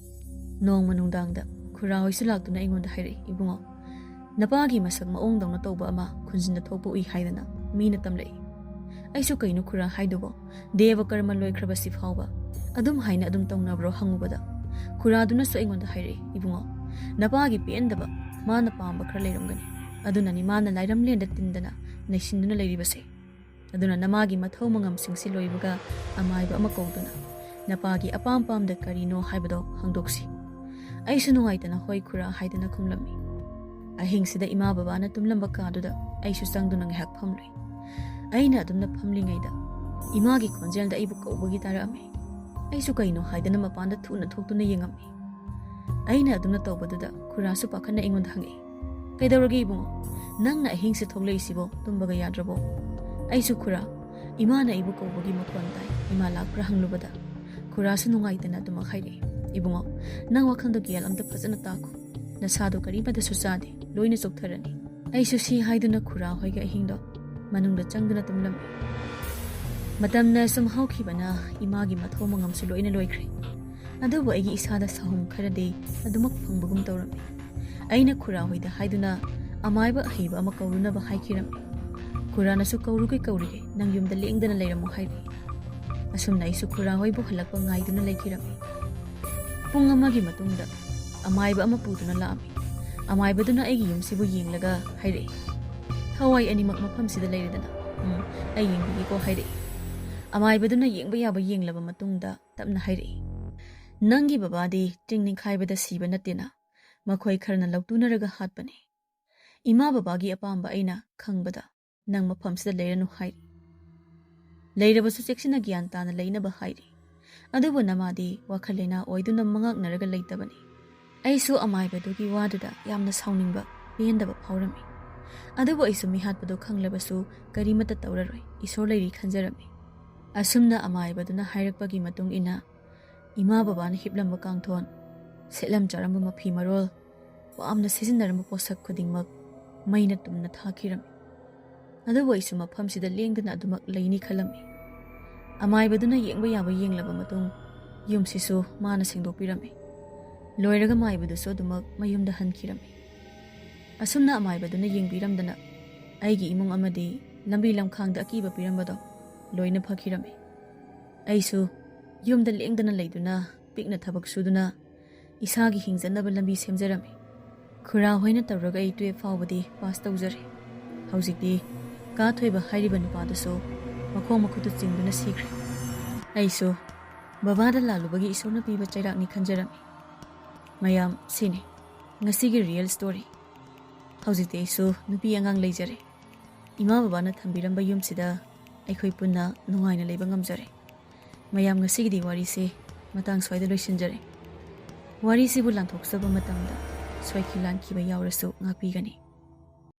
ꯅꯣꯡꯃ ꯅꯨꯡꯗꯥꯡꯗ ꯈꯨꯔꯥ ꯍꯣꯏꯁꯨ ꯂꯥꯛꯇꯨꯅ ꯑꯩꯉꯣꯟꯗ ꯍꯥꯏꯔꯛꯏ, "ꯏꯕꯨꯡꯉꯣ, ꯅꯄꯥꯒꯤ ꯃꯁꯛ ꯃꯑꯣꯡꯗꯧꯅ ꯇꯧꯕ ꯑꯃ ꯈꯨꯟꯖꯤꯟꯗ ꯊꯣꯛꯄ ꯎꯏ ꯍꯥꯏꯗꯅ ꯃꯤꯅ ꯇꯝꯂꯛꯏ꯫" ꯑꯩꯁꯨ, "ꯀꯩꯅꯣ ꯈꯨꯔꯥ ꯍꯥꯏꯗꯨꯕꯣ? ꯗꯦꯕ ꯀꯔꯃ ꯂꯣꯏꯈ꯭ꯔꯕ ꯁꯤꯐꯥꯎꯕ ꯑꯗꯨꯝ ꯍꯥꯏꯅ ꯑꯗꯨꯝ ꯇꯧꯅꯕ꯭ꯔꯣ?" ꯍꯪꯉꯨꯕꯗ ꯈꯨꯔꯥꯗꯨꯅꯁꯨ ꯑꯩꯉꯣꯟꯗ ꯍꯥꯏꯔꯛꯏ, "ꯏꯕꯨꯡꯉꯣ, ꯅꯄꯥꯒꯤ ꯄꯦꯟꯗꯕ ꯃꯥꯅ ꯄꯥꯝꯕ ꯈꯔ ꯂꯩꯔꯝꯒꯅꯤ꯫ ꯑꯗꯨꯅꯅꯤ ꯃꯥꯅ ꯂꯥꯏꯔꯝꯂꯦꯟꯗ ꯇꯤꯟꯗꯅ ꯅꯩꯁꯤꯟꯗꯨꯅ ꯂꯩꯔꯤꯕꯁꯦ꯫ ꯑꯗꯨꯅ ꯅꯃꯥꯒꯤ ꯃꯊꯧ ꯃꯉꯝꯁꯤꯡꯁꯤ ꯂꯣꯏꯕꯒ ꯑꯃꯥꯏꯕ ꯑꯃ ꯀꯧꯗꯨꯅ ꯅꯄꯥꯒꯤ ꯑꯄꯥꯝ ꯄꯥꯝꯗ ꯀꯔꯤꯅꯣ ꯍꯥꯏꯕꯗꯣ ꯍꯪꯗꯣꯛꯁꯤ꯫" ꯑꯩꯁꯨ ꯅꯨꯡꯉꯥꯏꯇꯅ "ꯍꯣꯏ ꯈꯨꯔꯥ" ꯍꯥꯏꯗꯅ ꯈꯨꯝꯂꯝꯃꯤ꯫ ꯑꯍꯤꯡꯁꯤꯗ ꯏꯃꯥ ꯕꯕꯥꯅ ꯇꯨꯝꯂꯝꯕ ꯀꯥꯗꯨꯗ ꯑꯩꯁꯨ ꯆꯪꯗꯨꯅ ꯉꯥꯏꯍꯥꯛ ꯐꯝꯂꯨꯏ꯫ ꯑꯩꯅ ꯑꯗꯨꯝꯅ ꯐꯝꯂꯤꯉꯩꯗ ꯏꯃꯥꯒꯤ ꯈꯣꯟꯖꯦꯜꯗ ꯑꯩꯕꯨ ꯀꯧꯕꯒꯤ ꯇꯥꯔꯛꯑꯝꯃꯤ꯫ ꯑꯩꯁꯨ ꯀꯩꯅꯣ ꯍꯥꯏꯗꯅ ꯃꯄꯥꯟꯗ ꯊꯨꯅ ꯊꯣꯛꯇꯨꯅ ꯌꯦꯡꯉꯝꯃꯤ꯫ ꯑꯩꯅ ꯑꯗꯨꯝꯅ ꯇꯧꯕꯗꯨꯗ ꯈꯨꯔꯥꯁꯨ ꯄꯥꯈꯠꯅ ꯑꯩꯉꯣꯟꯗ ꯍꯪꯉꯛꯏ, "ꯀꯩꯗꯧꯔꯒꯦ ꯏꯕꯨꯡꯉꯣ? ꯅꯪꯅ ꯑꯍꯤꯡꯁꯦ ꯊꯣꯛꯂꯛꯏꯁꯤꯕꯣ ꯇꯨꯝꯕꯒ ꯌꯥꯗ꯭ꯔꯕꯣ?" ꯑꯩꯁꯨ, "ꯈꯨꯔꯥ, ꯏꯃꯥꯅ ꯑꯩꯕꯨ ꯀꯧꯕꯒꯤ ꯃꯈꯣꯟ ꯇꯥꯏ, ꯏꯃꯥ ꯂꯥꯛꯄ꯭ꯔꯥ?" ꯍꯪꯂꯨꯕꯗ ꯈꯨꯔꯥꯁꯨ ꯅꯨꯡꯉꯥꯏꯇꯅ ꯑꯗꯨꯃꯛ ꯍꯥꯏꯔꯛꯏ, "ꯏꯕꯨꯡꯉꯣ, ꯅꯪ ꯋꯥꯈꯜꯗꯣ ꯒ꯭ꯌꯥꯟ ꯑꯝꯇ ꯐꯖꯅ ꯇꯥꯈꯣ꯫ ꯅꯁꯥꯗꯣ ꯀꯔꯤꯃꯇꯁꯨ ꯆꯥꯗꯦ, ꯂꯣꯏꯅ ꯆꯣꯛꯊꯔꯅꯤ"꯫ ꯑꯩꯁꯨ ꯁꯤ ꯍꯥꯏꯗꯨꯅ ꯈꯨꯔꯥ ꯍꯣꯏꯒ ꯑꯍꯤꯡꯗꯣ ꯃꯅꯨꯡꯗ ꯆꯪꯗꯨꯅ ꯇꯨꯝꯂꯝꯃꯤ꯫ ꯃꯇꯝꯅ ꯁꯨꯝ ꯍꯧꯈꯤꯕꯅ ꯏꯃꯥꯒꯤ ꯃꯊꯧ ꯃꯉꯝꯁꯨ ꯂꯣꯏꯅ ꯂꯣꯏꯈ꯭ꯔꯦ꯫ ꯑꯗꯨꯕꯨ ꯑꯩꯒꯤ ꯏꯁꯥꯗ ꯁꯥꯍꯨꯝ ꯈꯔꯗꯤ ꯑꯗꯨꯃꯛ ꯐꯪꯕꯒꯨꯝ ꯇꯧꯔꯝꯃꯤ꯫ ꯑꯩꯅ ꯈꯨꯔꯥ ꯍꯣꯏꯗ ꯍꯥꯏꯗꯨꯅ ꯑꯃꯥꯏꯕ ꯑꯍꯩꯕ ꯑꯃ ꯀꯧꯔꯨꯅꯕ ꯍꯥꯏꯈꯤꯔꯝꯃꯤ꯫ ꯈꯨꯔꯥꯅꯁꯨ "ꯀꯧꯔꯨꯒꯦ, ꯀꯧꯔꯨꯒꯦ, ꯅꯪ ꯌꯨꯝꯗ ꯂꯦꯡꯗꯅ ꯂꯩꯔꯝꯃꯨ" ꯍꯥꯏꯔꯛꯏ꯫ ꯑꯁꯨꯝꯅ ꯑꯩꯁꯨ ꯈꯨꯔꯥ ꯍꯣꯏꯕꯨ ꯍꯜꯂꯛꯄ ꯉꯥꯏꯗꯨꯅ ꯂꯩꯈꯤꯔꯝꯃꯤ꯫ ꯄꯨꯡ ꯑꯃꯒꯤ ꯃꯇꯨꯡꯗ ꯑꯃꯥꯏꯕ ꯑꯃ ꯄꯨꯗꯨꯅ ꯂꯥꯛꯑꯝꯃꯤ꯫ ꯑꯃꯥꯏꯕꯗꯨꯅ ꯑꯩꯒꯤ ꯌꯨꯝꯁꯤꯕꯨ ꯌꯦꯡꯂꯒ ꯍꯥꯏꯔꯛꯏ, "ꯊꯋꯥꯏ ꯑꯅꯤꯃꯛ ꯃꯐꯝꯁꯤꯗ ꯂꯩꯔꯦꯗꯅ, ꯎꯝ, ꯑꯩ ꯌꯦꯡꯕꯤꯒꯦꯀꯣ" ꯍꯥꯏꯔꯛꯏ꯫ ꯑꯃꯥꯏꯕꯗꯨꯅ ꯌꯦꯡꯕ ꯌꯥꯕ ꯌꯦꯡꯂꯕ ꯃꯇꯨꯡꯗ ꯇꯞꯅ ꯍꯥꯏꯔꯛꯏ, "ꯅꯪꯒꯤ ꯕꯕꯥꯗꯤ ꯇꯤꯡ ꯅꯤꯡꯈꯥꯏꯕꯗ ꯁꯤꯕ ꯅꯠꯇꯦꯅ, ꯃꯈꯣꯏ ꯈꯔꯅ ꯂꯧꯇꯨꯅꯔꯒ ꯍꯥꯠꯄꯅꯤ꯫ ꯏꯃꯥ ꯕꯕꯥꯒꯤ ꯑꯄꯥꯝꯕ ꯑꯩꯅ ꯈꯪꯕꯗ ꯅꯪ ꯃꯐꯝꯁꯤꯗ ꯂꯩꯔꯅꯨ" ꯍꯥꯏꯔꯤ꯫ ꯂꯩꯔꯕꯁꯨ ꯆꯦꯛꯁꯤꯟꯅ ꯒ꯭ꯌꯥꯟ ꯇꯥꯅ ꯂꯩꯅꯕ ꯍꯥꯏꯔꯤ꯫ ꯑꯗꯨꯕꯨ ꯅꯃꯥꯗꯤ ꯋꯥꯈꯜ ꯂꯩꯅꯥ ꯑꯣꯏꯗꯨꯅ ꯃꯉꯥꯛꯅꯔꯒ ꯂꯩꯇꯕꯅꯤ꯫ ꯑꯩꯁꯨ ꯑꯃꯥꯏꯕꯗꯨꯒꯤ ꯋꯥꯗꯨꯗ ꯌꯥꯝꯅ ꯁꯥꯎꯅꯤꯡꯕ, ꯄꯦꯟꯗꯕ ꯐꯥꯎꯔꯝꯃꯤ꯫ ꯑꯗꯨꯕꯨ ꯑꯩꯁꯨ ꯃꯤꯍꯥꯠꯄꯗꯨ ꯈꯪꯂꯕꯁꯨ ꯀꯔꯤꯃꯠꯇ ꯇꯧꯔꯔꯣꯏ, ꯏꯁꯣꯔ ꯂꯩꯔꯤ ꯈꯟꯖꯔꯝꯃꯤ꯫ ꯑꯁꯨꯝꯅ ꯑꯃꯥꯏꯕꯗꯨꯅ ꯍꯥꯏꯔꯛꯄꯒꯤ ꯃꯇꯨꯡ ꯏꯟꯅ ꯏꯃꯥ ꯕꯕꯥꯅ ꯍꯤꯞꯂꯝꯕ ꯀꯥꯡꯊꯣꯟ, ꯁꯦꯠꯂꯝ ꯆꯥꯔꯝꯕ ꯃꯐꯤ ꯃꯔꯣꯜ, ꯄꯥꯝꯅ ꯁꯤꯖꯤꯟꯅꯔꯝꯕ ꯄꯣꯠꯁꯛ ꯈꯨꯗꯤꯡꯃꯛ ꯃꯩꯅ ꯇꯨꯝꯅ ꯊꯥꯈꯤꯔꯝꯃꯤ꯫ ꯑꯗꯨꯕꯨ ꯑꯩꯁꯨ ꯃꯐꯝꯁꯤꯗ ꯂꯦꯡꯗꯅ ꯑꯗꯨꯃꯛ ꯂꯩꯅꯤ ꯈꯜꯂꯝꯃꯤ꯫ ꯑꯃꯥꯏꯕꯗꯨꯅ ꯌꯦꯡꯕ ꯌꯥꯕ ꯌꯦꯡꯂꯕ ꯃꯇꯨꯡ ꯌꯨꯝꯁꯤꯁꯨ ꯃꯥꯅ ꯁꯦꯡꯗꯣꯛꯄꯤꯔꯝꯃꯤ꯫ ꯂꯣꯏꯔꯒ ꯃꯥꯏꯕꯗꯨꯁꯨ ꯑꯗꯨꯃꯛ ꯃꯌꯨꯝꯗ ꯍꯟꯈꯤꯔꯝꯃꯤ꯫ ꯑꯁꯨꯝꯅ ꯑꯃꯥꯏꯕꯗꯨꯅ ꯌꯦꯡꯕꯤꯔꯝꯗꯅ ꯑꯩꯒꯤ ꯏꯃꯨꯡ ꯑꯃꯗꯤ ꯂꯝꯕꯤ ꯂꯝꯈꯥꯡꯗ ꯑꯀꯤꯕ ꯄꯤꯔꯝꯕꯗꯣ ꯂꯣꯏꯅ ꯐꯈꯤꯔꯝꯃꯤ꯫ ꯑꯩꯁꯨ ꯌꯨꯝꯗ ꯂꯦꯡꯗꯅ ꯂꯩꯗꯨꯅ ꯄꯤꯛꯅ ꯊꯕꯛ ꯁꯨꯗꯨꯅ ꯏꯁꯥꯒꯤ ꯍꯤꯡꯖꯅꯕ ꯂꯝꯕꯤ ꯁꯦꯝꯖꯔꯝꯃꯤ꯫ ꯈꯨꯔꯥ ꯍꯣꯏꯅ ꯇꯧꯔꯒ ꯑꯩ ꯇꯨꯌꯦꯜꯐ ꯐꯥꯎꯕꯗꯤ ꯄꯥꯁ ꯇꯧꯖꯔꯦ꯫ ꯍꯧꯖꯤꯛꯇꯤ ꯀꯥ ꯊꯣꯏꯕ ꯍꯥꯏꯔꯤꯕ ꯅꯨꯄꯥꯗꯨꯁꯨ ꯃꯈꯣꯡ ꯃꯈꯨꯠꯇꯨ ꯆꯤꯡꯗꯨꯅ ꯁꯤꯈ꯭ꯔꯦ꯫ ꯑꯩꯁꯨ ꯕꯕꯥꯗ ꯂꯥꯜꯂꯨꯕꯒꯤ ꯏꯁꯣꯔꯅ ꯄꯤꯕ ꯆꯩꯔꯥꯛꯅꯤ ꯈꯟꯖꯔꯝꯃꯤ꯫ ꯃꯌꯥꯝ, ꯁꯤꯅꯤ ꯉꯁꯤꯒꯤ ꯔꯤꯌꯦꯜ ꯁ꯭ꯇꯣꯔꯤ꯫ ꯍꯧꯖꯤꯛꯇꯤ ꯑꯩꯁꯨ ꯅꯨꯄꯤ ꯑꯉꯥꯡ ꯂꯩꯖꯔꯦ꯫ ꯏꯃꯥ ꯕꯕꯥꯅ ꯊꯝꯕꯤꯔꯝꯕ ꯌꯨꯝꯁꯤꯗ ꯑꯩꯈꯣꯏ ꯄꯨꯟꯅ ꯅꯨꯡꯉꯥꯏꯅ ꯂꯩꯕ ꯉꯝꯖꯔꯦ꯫ ꯃꯌꯥꯝ, ꯉꯁꯤꯒꯤꯗꯤ ꯋꯥꯔꯤꯁꯤ ꯃꯇꯥꯡ ꯁ꯭ꯋꯥꯏꯗ ꯂꯣꯏꯁꯤꯟꯖꯔꯦ꯫ ꯋꯥꯔꯤꯁꯤꯕꯨ ꯂꯥꯟꯊꯣꯛꯆꯕ ꯃꯇꯝꯗ ꯁꯣꯏꯈꯤ ꯂꯥꯟꯈꯤꯕ ꯌꯥꯎꯔꯁꯨ ꯉꯥꯛꯄꯤꯒꯅꯤ꯫